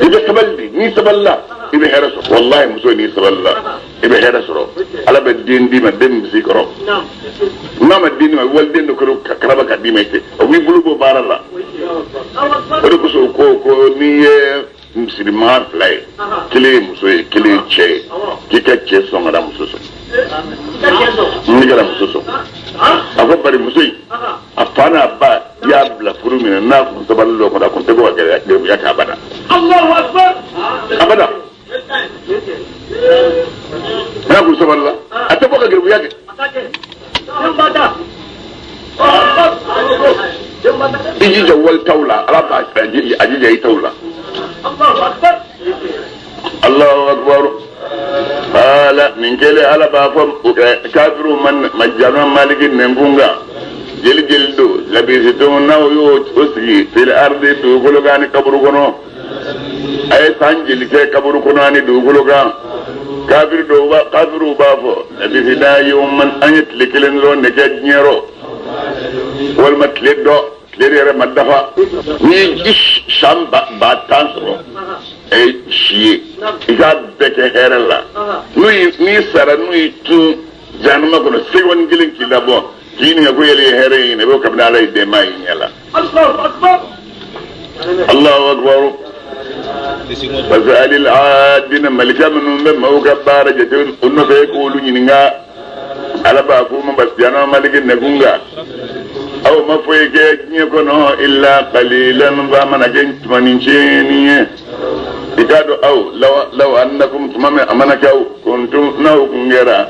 i bɛ sabali de n'i sabalila i bɛ hɛrɛ sɔrɔ walahi muso n'i sabalila i bɛ hɛrɛ sɔrɔ ala bɛ den d'i ma den min bɛ s'i kɔrɔ n'a ma den d'i ma waliden dɔ kɛra karaba ka d'i ma i tɛ o b'i bolo bɔ baara la o de kosɔn ko n'i ye misirimaa fila ye kelen ye muso ye kelen ye cɛ ye k'i ka cɛ sɔn ka na muso sɔn n'i kɛra muso sɔn a ko bari muso in a fa n'a ba y'a bila furu min na n'a kun sabali dɔ kɔnɔ a kun tɛ bɔ ka gɛlɛya gɛlɛya kɛ abada abada n'a kun sabali la a tɛ bɔ ka gɛlɛya kɛ i jija wali t'aw la ala b'a a jija i t'aw la Allahu akbar ala nin kɛlen ala b'a fɔ kafiru ma jama maliki nɛnkun kan jeli jeli don labisitum n'aw y'o sigi fil ardi dugukolo kan ani kaburu kɔnɔ a ye san jeli kɛ kaburu kɔnɔ ani dugukolo kan kafiri dɔw b'a kafiriw b'a fɔ labisina yawman an ye tile kelen dɔrɔn de kɛ diɲɛ rɔ walima tile dɔ tile yɛrɛ ma dafa n'i ye san 10,000 sɔrɔ e si ye i k'a bɛɛ kɛ hɛrɛ la n'i sara n'u y'i tun jahanama kɔnɔ seconde kelen k'i labɔ k'i ɲininka ko yali ye hɛrɛ ye ɲinɛ i b'o kabini ala ye dɛmɛ y'i ɲɛ la Allahu akbar parce que alil adina malika minnu bɛ maaw ka baara jate o nɔfɛ e k'olu ɲininka. Ala b'a f'u ma basiyana maliki nɛkun kan aw ma foyi kɛ diɲɛ kɔnɔ illa qalilan f'a mana kɛ tumanin ye i k'a dɔn aw law annakum tuma min a mana kɛ aw kuntum n'aw kun kɛra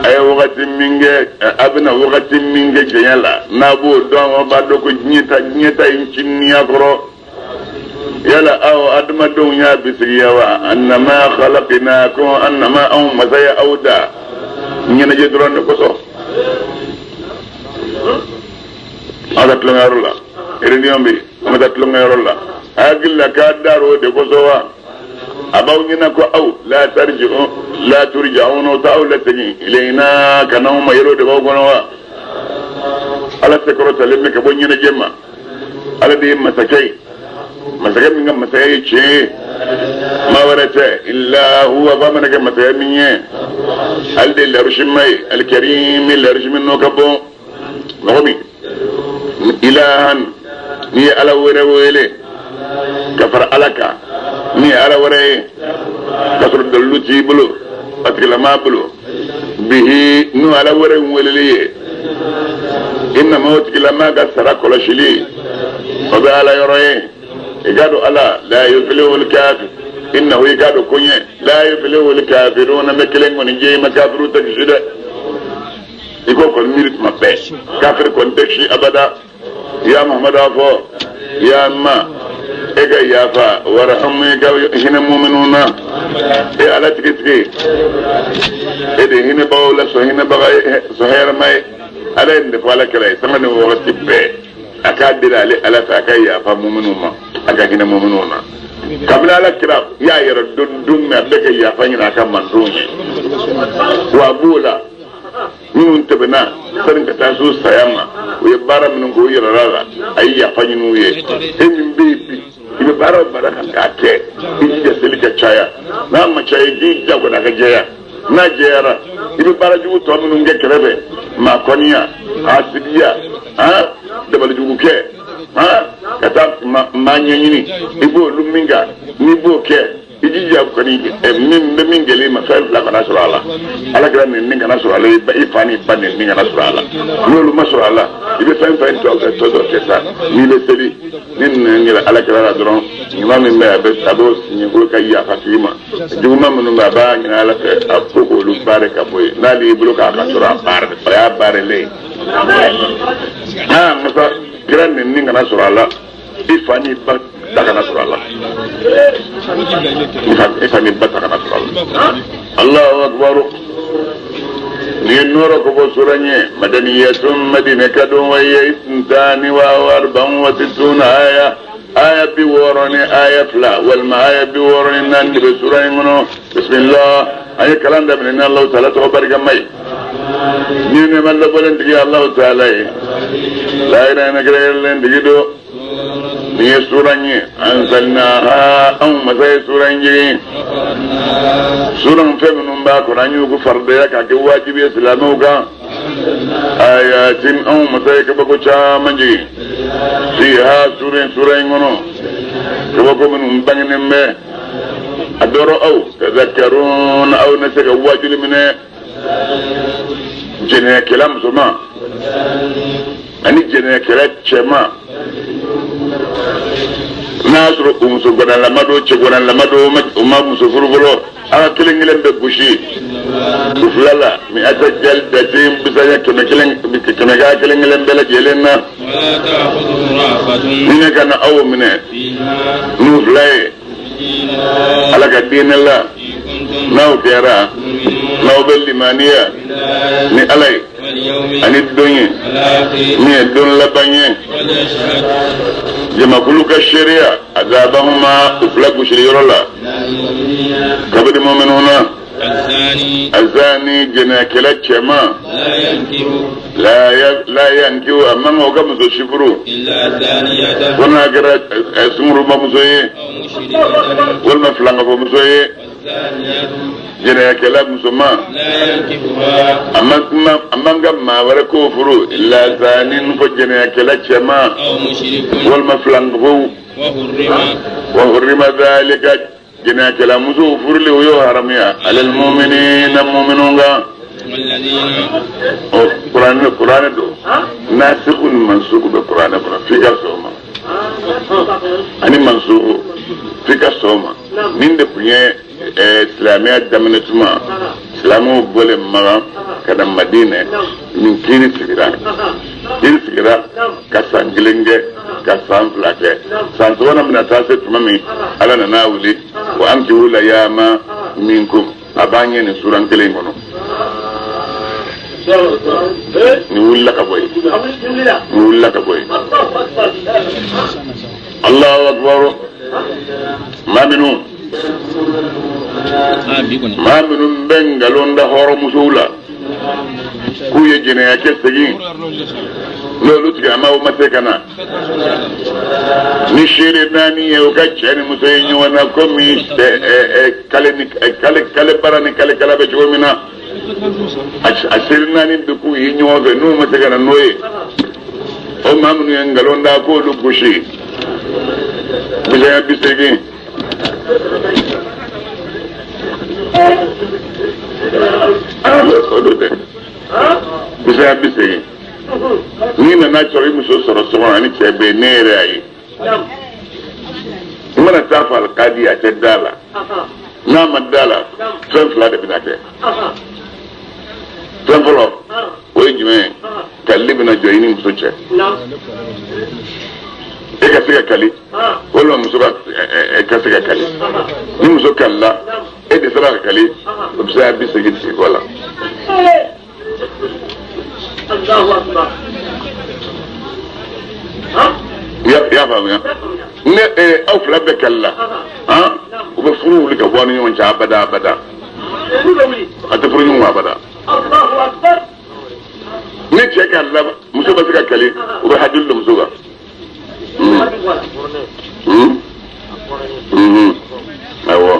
a ye wagati min kɛ a bɛna wagati min kɛ jɛnya la n'a b'o dɔn aw b'a dɔn ko diɲɛ ta ye nciniya kɔrɔ yala aw adamadenw y'a bisigiya wa annama khalaqnakum annama anw masa ye aw da ɲɛnajɛ dɔrɔn de kosɔn an ka tulonkɛyɔrɔ la réunion bɛ yen an bɛ taa tulonkɛyɔrɔ la a hakili la k'a dar'o de kosɔn wa a b'aw ɲɛna ko aw la tarji'un la turja'un o t'aw lasegin ilayna ka n'anw ma yɛrɛw de b'aw kɔnɔ wa ala sekɔrɔtalen bɛ ka bɔ ɲɛnajɛ ma ala de ye masakɛ ye masakɛ min ka masakɛ ye tiɲɛ ye maa wɛrɛ tɛ illa huwa f'a mana kɛ masakɛ min ye ale de ye larusima ye alikarimi larusimi n'o ka bon mɔgɔ min ilahan n'i ye ala wɛrɛ wele ka fara ala kan n'i ye ala wɛrɛ ye ka sɔrɔ dalilu t'i bolo a tigilamaa bolo bihi n'o ala wɛrɛ in weleli ye innama o tigilamaa ka sara kɔlɔsili o bɛ ala yɔrɔ ye i k'a dɔn ala la yuflihul kafir innahu i k'a dɔn ko ɲɛ la yuflihul kafiruna bɛ kelen kɔni jɛ i ma kafiru tɛ kisi dɛ i k'o kɔni miiri tuma bɛɛ kafiri kɔni tɛ kisi abada ya muhammadu a fɔ ya ma e ka yafa warhamu i ka hinɛ muminu na e ala tigitigi e de hinɛbagaw la sɔn hinɛbaga ye sɔn hɛrɛma ye ala ye nin de fɔ ala kira ye sanga ni wagati bɛɛ a k'a deli ale ala fɛ a ka yafa muminu ma a ka hinɛ muminu na kabini ala kira y'a yɛrɛ don don min a bɛ ka yafa ɲini a ka mantonw ye wa a b'o la minnu tɛmɛna sani ka taa s'u saya ma u ye baara minnu kɛ u yɛrɛ la a ye yafa ɲini u ye e min bɛ yen bi i bɛ baara o baara kan k'a kɛ i jija seli ka caya n'a ma caya i k'i jija kɔni a ka jɛya n'a jɛyara i bɛ baara jugu tɔ minnu kɛ kɛrɛfɛ maakɔniya hasidiya dabalijugu kɛ ka taa maa ɲɛɲini i b'olu min kan n'i b'o kɛ i jija kɔni min bɛ min gɛlɛn i ma fɛn fila kana sɔrɔ a la ala kɛra nɛni kana sɔrɔ a la i fa ni ba nɛni kana sɔrɔ a la n'olu ma sɔrɔ a la i bɛ fɛn fɛn tɔ kɛ tɔ dɔ kɛ sa n'i bɛ seli ni nɛni kɛra ala kɛra la dɔrɔn ɲuman min bɛ a b'o signé ko ka yafa tigi ma juguman minnu bɛ a b'a ɲini ala fɛ a ko k'olu baara ka bɔ yen n'ale y'i bolo k'a ka sɔrɔ a baara o y'a baaralen ye aa masa kira nɛni kana sɔrɔ a la i fa ni ba ta kana sɔrɔ a la i fa ni ba ta kana sɔrɔ a la Allahu akbar ni ye nɔrɔ ko bɔ sura ɲɛ madaniyatun madina ka don wa hiya isntani wa arba'un wa sittuna aya aya 64 ni aya 2 walima aya 64 de bɛ sura in kɔnɔ bismillah an ye kalan daminɛ ni Allahu taala tɔgɔ barikama ye ni nɛɛma labɔlen tigi Allahu taala ye lahira ɲɛna kɛrɛnkɛrɛnlen tigi don nin ye sura in ye anzalnaha anw masa ye sura in jigin sura in fɛn minnu b'a kɔnɔ an y'u ko faridaya k'a kɛ wajibi ye silamɛw kan ayatin anw masa ye kabako caman jigin fiha sura in kɔnɔ kabako minnu bangenen bɛ a dɔrɔ aw tadhakkarun aw na se ka wajuli minɛ jɛnɛyakɛla musoman ani jɛnɛyakɛla cɛman n'a y'a sɔrɔ o muso gwanalama don cɛ gwanalama don o ma muso furu fɔlɔ ala kelen kelen bɛ gosi u fila la mi'ata jaldatin bisaya kɛmɛ kelen kɛmɛ k'a kelen kelen bɛɛ lajɛlen na ni ne kana aw minɛ n'u fila ye ala ka diinɛ la n'aw kɛra n'aw bɛ limaniya ni ala ye ani don ye min ye don laban ye jamakulu ka seereya azabahuma u fila gosili yɔrɔ la kabini mɔminu na azani jɛnɛyakɛla cɛman la yankihu a man kan o ka muso si furu fo n'a kɛra sungurubamuso ye walima filankafomuso ye jɛnɛyakɛla musoman a man kan maa wɛrɛ k'o furu illa zanin fo jɛnɛyakɛla cɛman walima filankafow wa hurrima dhalika jɛnɛyakɛla musow furuli o y'o haramuya alal mu'minina mu'minun kan. Ɔ kuranɛ don nasiku ni mansuku bɛ kuranɛ kɔnɔ f'i ka sɔn o ma ani mansuku f'i ka sɔn o ma nin de tun ye silamɛya daminɛ tuma silamɛw bɔlen Makan ka na Madinɛ nin kiiri sigira ka san 1 kɛ ka san 2 kɛ san 3nan bɛna taa se tuma min Ala nana wuli wa ankihu layama minkum a b'an ɲɛ nin suran kelen in kɔnɔ nin wulila ka bɔ yen nin wulila ka bɔ yen Allahu akbar maa minnu bɛ nkalon da hɔrɔnmusow la k'u ye jɛnɛya kɛ segin n'olu tigilamaw ma se ka na ni seere 4 ye u ka cɛ ni muso ye ɲɔgɔn na komi kale bara ni kale kala bɛ cogo min na a seere 4 bɛ k'u ye ɲɔgɔn fɛ n'u ma se ka na n'o ye o maa minnu ye nkalon da k'olu gosi bisaya 80 o don dɛ bisaya 80 n'i nana sɔrɔ i muso sɔrɔ so kɔnɔ ani cɛ bɛ yen ne yɛrɛ y'a ye i mana taa fɔ alikadi a tɛ da la n'a ma da la fɛn 2 de bɛna kɛ fɛn fɔlɔ o ye jumɛn ye kalili bɛna jɔ i ni muso cɛ e ka se ka kali walima muso ka se ka kali ni muso kalila e dɛsɛra ka kali o bɛ se ka 80 tigi kɔ la. I y'a faamuya ne aw 2 bɛɛ kalila u bɛ furu wuli ka bɔ aw ni ɲɔgɔn cɛ abada abada a tɛ furu ɲɔgɔn ma abada ni cɛ kalila muso bɛ se ka kali u bɛ hajuli don muso kan. Awɔ.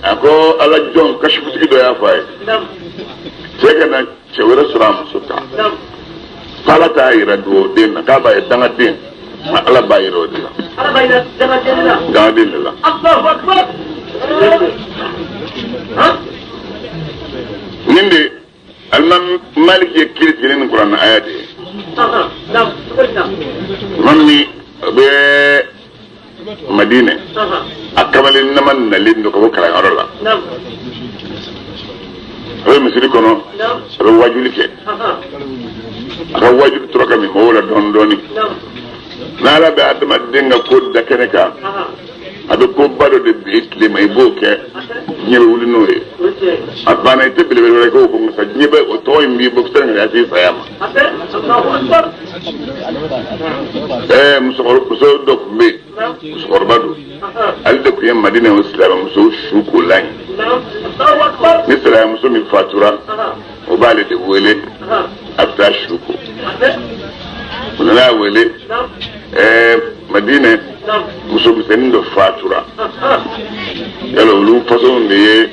A ko ala jɔn kasifutigi dɔ y'a fɔ a ye cɛ ka na cɛ wɛrɛ sɔrɔ a muso kan k'ala t'a yira dugawuden na k'a b'a ye dangaden nka ala b'a yira o de la dangaden de la. Nin de Alimami Maliki ye kiiri tigɛ ni kuranɛ aya de ye tuma min a bɛ Madinɛ a kamalen nama nalen don ka bɔ kalanyɔrɔ la a bɛ misiri kɔnɔ a bɛ wajuli kɛ a ka wajuli tora ka min mɔgɔw la dɔɔni dɔɔni n'ala bɛ adamaden ka ko da kɛnɛ kan a bɛ koba dɔ de bila i tile ma i b'o kɛ diɲɛ bɛ wuli n'o ye a banna i tɛ belebele wɛrɛ k'o ko nka diɲɛ bɛ o tɔgɔ in b'i bɔ fɛn ka se saya ma. Muso dɔ tun bɛ yen musokɔrɔba don ale de tun ye Madinɛ o silamɛmuso su kolan ye ni silamɛmuso min fatura o b'ale de wele a bɛ taa su ko o nana wele Madinɛ muso misɛnnin dɔ fatura yala olu fasɔnw de ye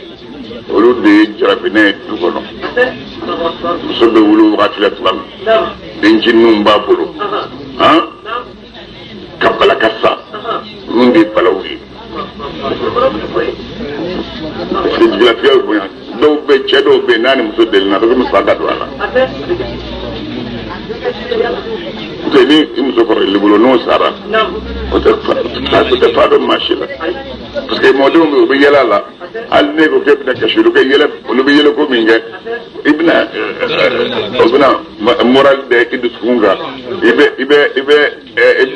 olu de ye jarabinɛ ye du kɔnɔ muso bɛ wuli wagati la tuma min dencininw b'a bolo ka bala ka sa ninnu de ye balawu ye parce que jigilatigɛ bɛ bonya dɔw bɛ cɛ dɔw bɛ yen n'a ni muso delina a bɛ komi fa ka don a la n'o tɛ ni i muso kɔrɔlen bolo n'o sara o tɛ fa dɔn maa si la parce que mɔdenw bɛ yen u bɛ yɛlɛ a la hali n'e ko k'e bɛna kasi olu ka yɛlɛ olu bɛ yɛlɛ ko min kɛ i bɛna o bɛna moral da i dusukun kan i bɛ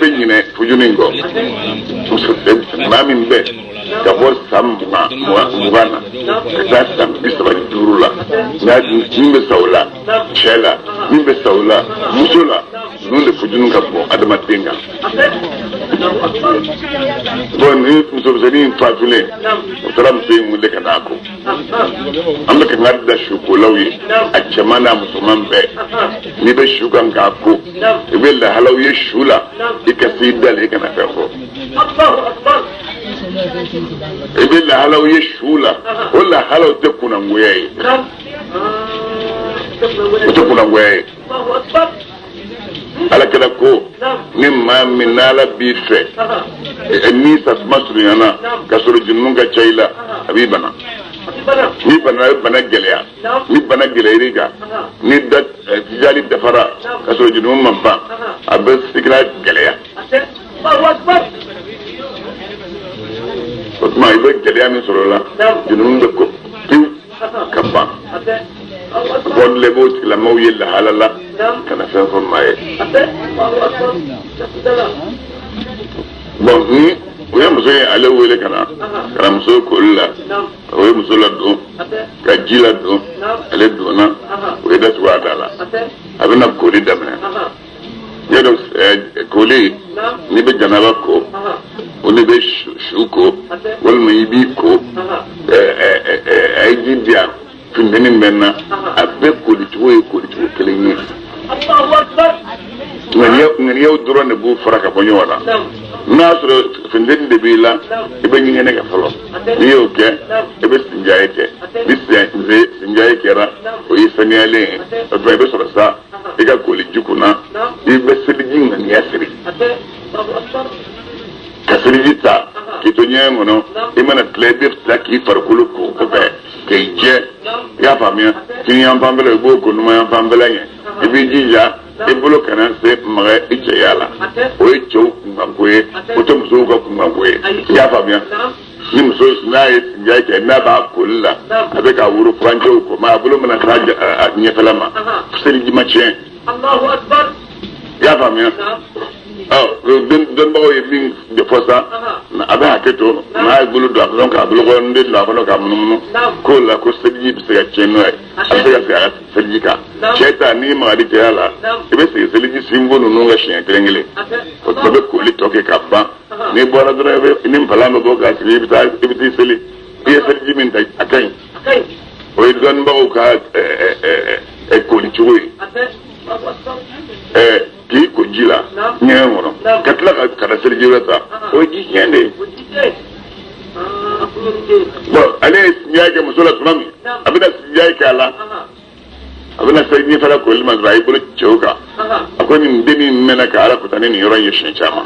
ɲinɛ fujuni in kɔ maa min bɛ ka bɔ san 20 na ka taa san 35 la n'a min bɛ sa o la cɛ la min bɛ sa o la muso la ninnu de fujuni ka bon adamaden kan. Bon ni musomisɛnnin in fatulen o taara muso in wele ka n'a ko an bɛ kangari da sukolaw ye a cɛman n'a musoman bɛɛ n'i bɛ su kan k'a ko i bɛ lahalaw ye su la i ka s'i da la i kana fɛn fɔ i bɛ lahalaw ye su la o lahalaw tɛ kunnangoya ye o tɛ kunnangoya ye. Ala kɛra ko ni maa min n'ala b'i fɛ ni tasuma surunyana ka sɔrɔ jurumu ka ca i la a b'i bana. Ni bana a bɛ bana gɛlɛya. Ni bana gɛlɛyar'i kan ni tijali dafara ka sɔrɔ jurumu ma ban a bɛ sikira gɛlɛya. O tuma i bɛ gɛlɛya min sɔrɔ o la jurumu bɛ ko pewu ka ban. Bɔnle b'o tigilamɔgɔw ye lahala la ka na fɛn fɔ maa ye. Bon ni o ye muso ye ale wele ka na muso koli la o ye muso ladon ka ji ladon ale donna o ye datugu a da la a bɛna koli daminɛ. Y'a dɔn koli n'i bɛ janaba ko o n'i bɛ su ko walima i b'i ko a ye ji di yan. Funteni bɛ na a bɛɛ kolicogo ye kolicogo kelen ye. Ŋaniyaw dɔrɔn de b'u fara ka bɔ ɲɔgɔn na. N'a y'a sɔrɔ funteni de b'i la i bɛ ɲɛgɛnɛ kɛ fɔlɔ. N'i y'o kɛ i bɛ sinjaye kɛ. Ni sinjaye kɛra o ye saniyalen ye. O tuma i bɛ sɔrɔ sa i ka koli ji kunna i bɛ seliji ŋaniya siri. Ka seliji ta k'i to ɲɛgɛn kɔnɔ i mana tila i bɛ tila k'i farikolo ko kɔfɛ. K'i jɛ i y'a faamuya kini yan fanfɛla i b'o ko numan yan fanfɛla ɲɛ i b'i jija i bolo kana se maga i cɛya la o ye cɛw kunkanko ye o tɛ musow ka kunkanko ye i y'a faamuya ni muso n'a ye sinja kɛ n'a b'a koli la a bɛ ka woro furancɛw ko mais a bolo mana s'a ɲɛfɛla ma seliji ma tiɲɛ i y'a faamuya. Dɔnnibagaw ye min de fɔ sa a bɛ hakɛ to n'a ye bolo don a kɔnɔ k'a bolo kɔnɔnden don a kɔnɔ k'a munumunu k'o la ko seliji bɛ se ka tiɲɛ n'o ye a bɛ se ka segin a ka seliji kan cɛ ta n'i magali cɛya la i bɛ segin seliji sinbo ninnu ka siɲɛ kelen kelen o tuma bɛ koli tɔ kɛ ka ban n'i bɔra dɔrɔn i bɛ ni npalan bɛ bɔ k'a sigi i bɛ taa i bɛ t'i seli i ye seliji min ta a ka ɲi o ye dɔnnibagaw ka koli cogo ye. K'i ko ji la ɲɛgɛn kɔnɔ ka tila ka na seliji wɛrɛ ta o ye ji tiɲɛ de ye. Bon ale ye sinja kɛ muso la tuma min a bɛna sinja kɛ a la a bɛna se ɲɛfɛla koli ma dɔrɔn a y'i bolo cɛw kan a ko nin dennin mɛnna ka Ala kota ni nin yɔrɔ in ye siɲɛ caman.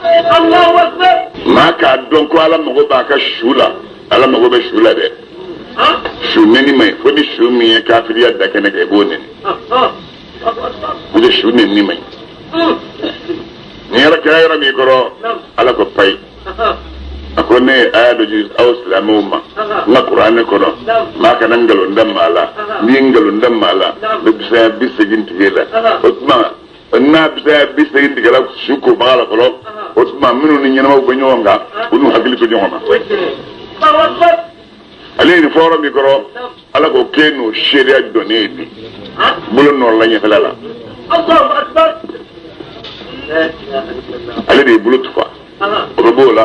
Maa k'a dɔn ko Ala mago b'a ka su la Ala mago bɛ su la dɛ. Su nɛni man ɲi fo ni su min ye kafiriya da kɛnɛ kan i b'o nɛni. O de su nɛni man ɲi. Ni yɔrɔ kɛra yɔrɔ min kɔrɔ Ala ko payi a ko ne ye aya dɔ di aw silamɛw ma n ka kuranɛ kɔnɔ maa kana nkalon da maa la n'i ye nkalon da maa la n bɛ bisaya 80 tigɛ la o tuma n'a bisaya 80 tigɛla su kobaga la fɔlɔ o tuma minnu ni ɲɛnamaw bɛ ɲɔgɔn kan u n'u hakili to ɲɔgɔn na. Ale ye nin fɔ yɔrɔ min kɔrɔ Ala ko k'e n'o seereya dɔnnen ye bi bolo nɔrɔla ɲɛfɛla la. Ale de ye bolo tufa o bɛ b'o la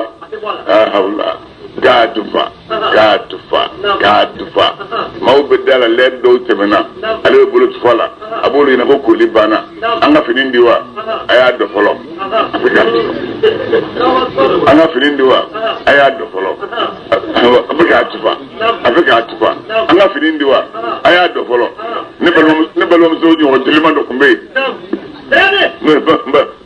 k'a tufa k'a tufa k'a tufa maaw bɛ da la lɛri dɔw tɛmɛna ale bɛ bolo tufa la a b'olu ɲɛna ko koli banna an ka fini di wa a y'a dɔn fɔlɔ a bɛ k'a tufa an ka fini di wa a y'a dɔn fɔlɔ a bɛ k'a tufa a bɛ k'a tufa an ka fini di wa a y'a dɔn fɔlɔ ne balimamuso ɲɔgɔn teliman dɔ tun bɛ yen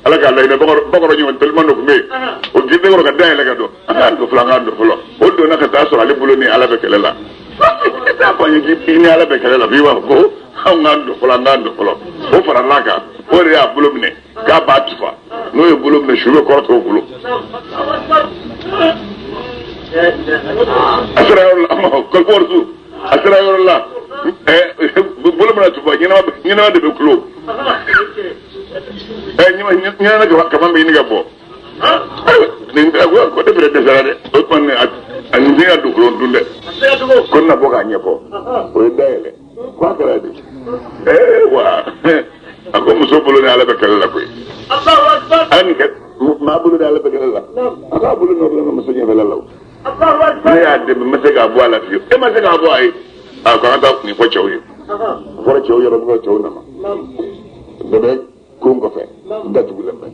Ala k'a lahinɛ bakɔrɔ ɲɔgɔn teliman dɔ tun bɛ yen o girin kɔrɔ ka da yɛlɛ ka don an k'a dɔn fɔlɔ an k'a dɔn fɔlɔ o donna ka taa sɔrɔ ale bolo ni Ala bɛ kɛlɛ la i t'a fɔ an ye k'i ni Ala bɛ kɛlɛ la f'i b'a fɔ ko anw k'an dɔn fɔlɔ an k'an dɔn fɔlɔ o faral'a kan o de y'a bolo minɛ k'a b'a tufa n'o ye bolo minɛ su bɛ kɔrɔtɔ o bolo a sera yɔrɔ la kɔlɔsi a sera yɔrɔ la bolo mana tufa ɲɛnama de bɛ kulo ɲɛnama kama bɛ ɲini ka bɔ nin ko ne fɛnɛ dɛsɛra dɛ o tuma a nin den ka dugukolo dun dɛ ko n na bɔ k'a ɲɛfɔ o ye dayɛlɛ ko a kɛra di wa a ko muso bolo ni Ala bɛ kɛlɛ la koyi ala nin kɛ maa bolo ni Ala bɛ kɛlɛ la a k'a bolo nɔrɔlen bɛ muso ɲɛfɛla la o ne y'a dɛmɛ n ma se k'a bɔ a la fiyewu e ma se k'a bɔ a ye a ko an ka taa nin fɔ cɛw ye a fɔra cɛw yɔrɔ min cɛw nana bɛɛ bɛ kon kɔfɛ datugulen bɛ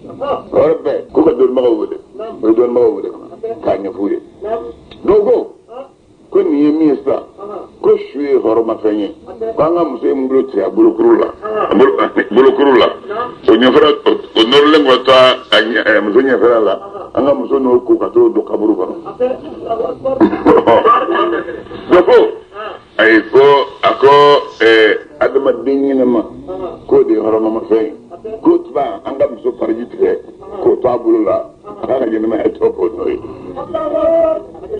o yɔrɔ bɛɛ ko ka dɔnnibagaw wele o ye dɔnnibagaw wele ka na k'a ɲɛf'u ye dɔw ko ko nin ye min ye sisan ko su ye hɔrɔnmafɛn ye Ko an ka muso ye mun bolo tigɛ a bolokuru la, bolokuru la, o ɲɛfɛla, o nɔrɔlen kɔ to a muso ɲɛfɛla la, an ka muso n'o ko ka t'o don kaburu kɔnɔ. Dɔ ko ayi, ko a ko adamaden ɲɛnama k'o de ye hɔrɔnmamafɛn ye.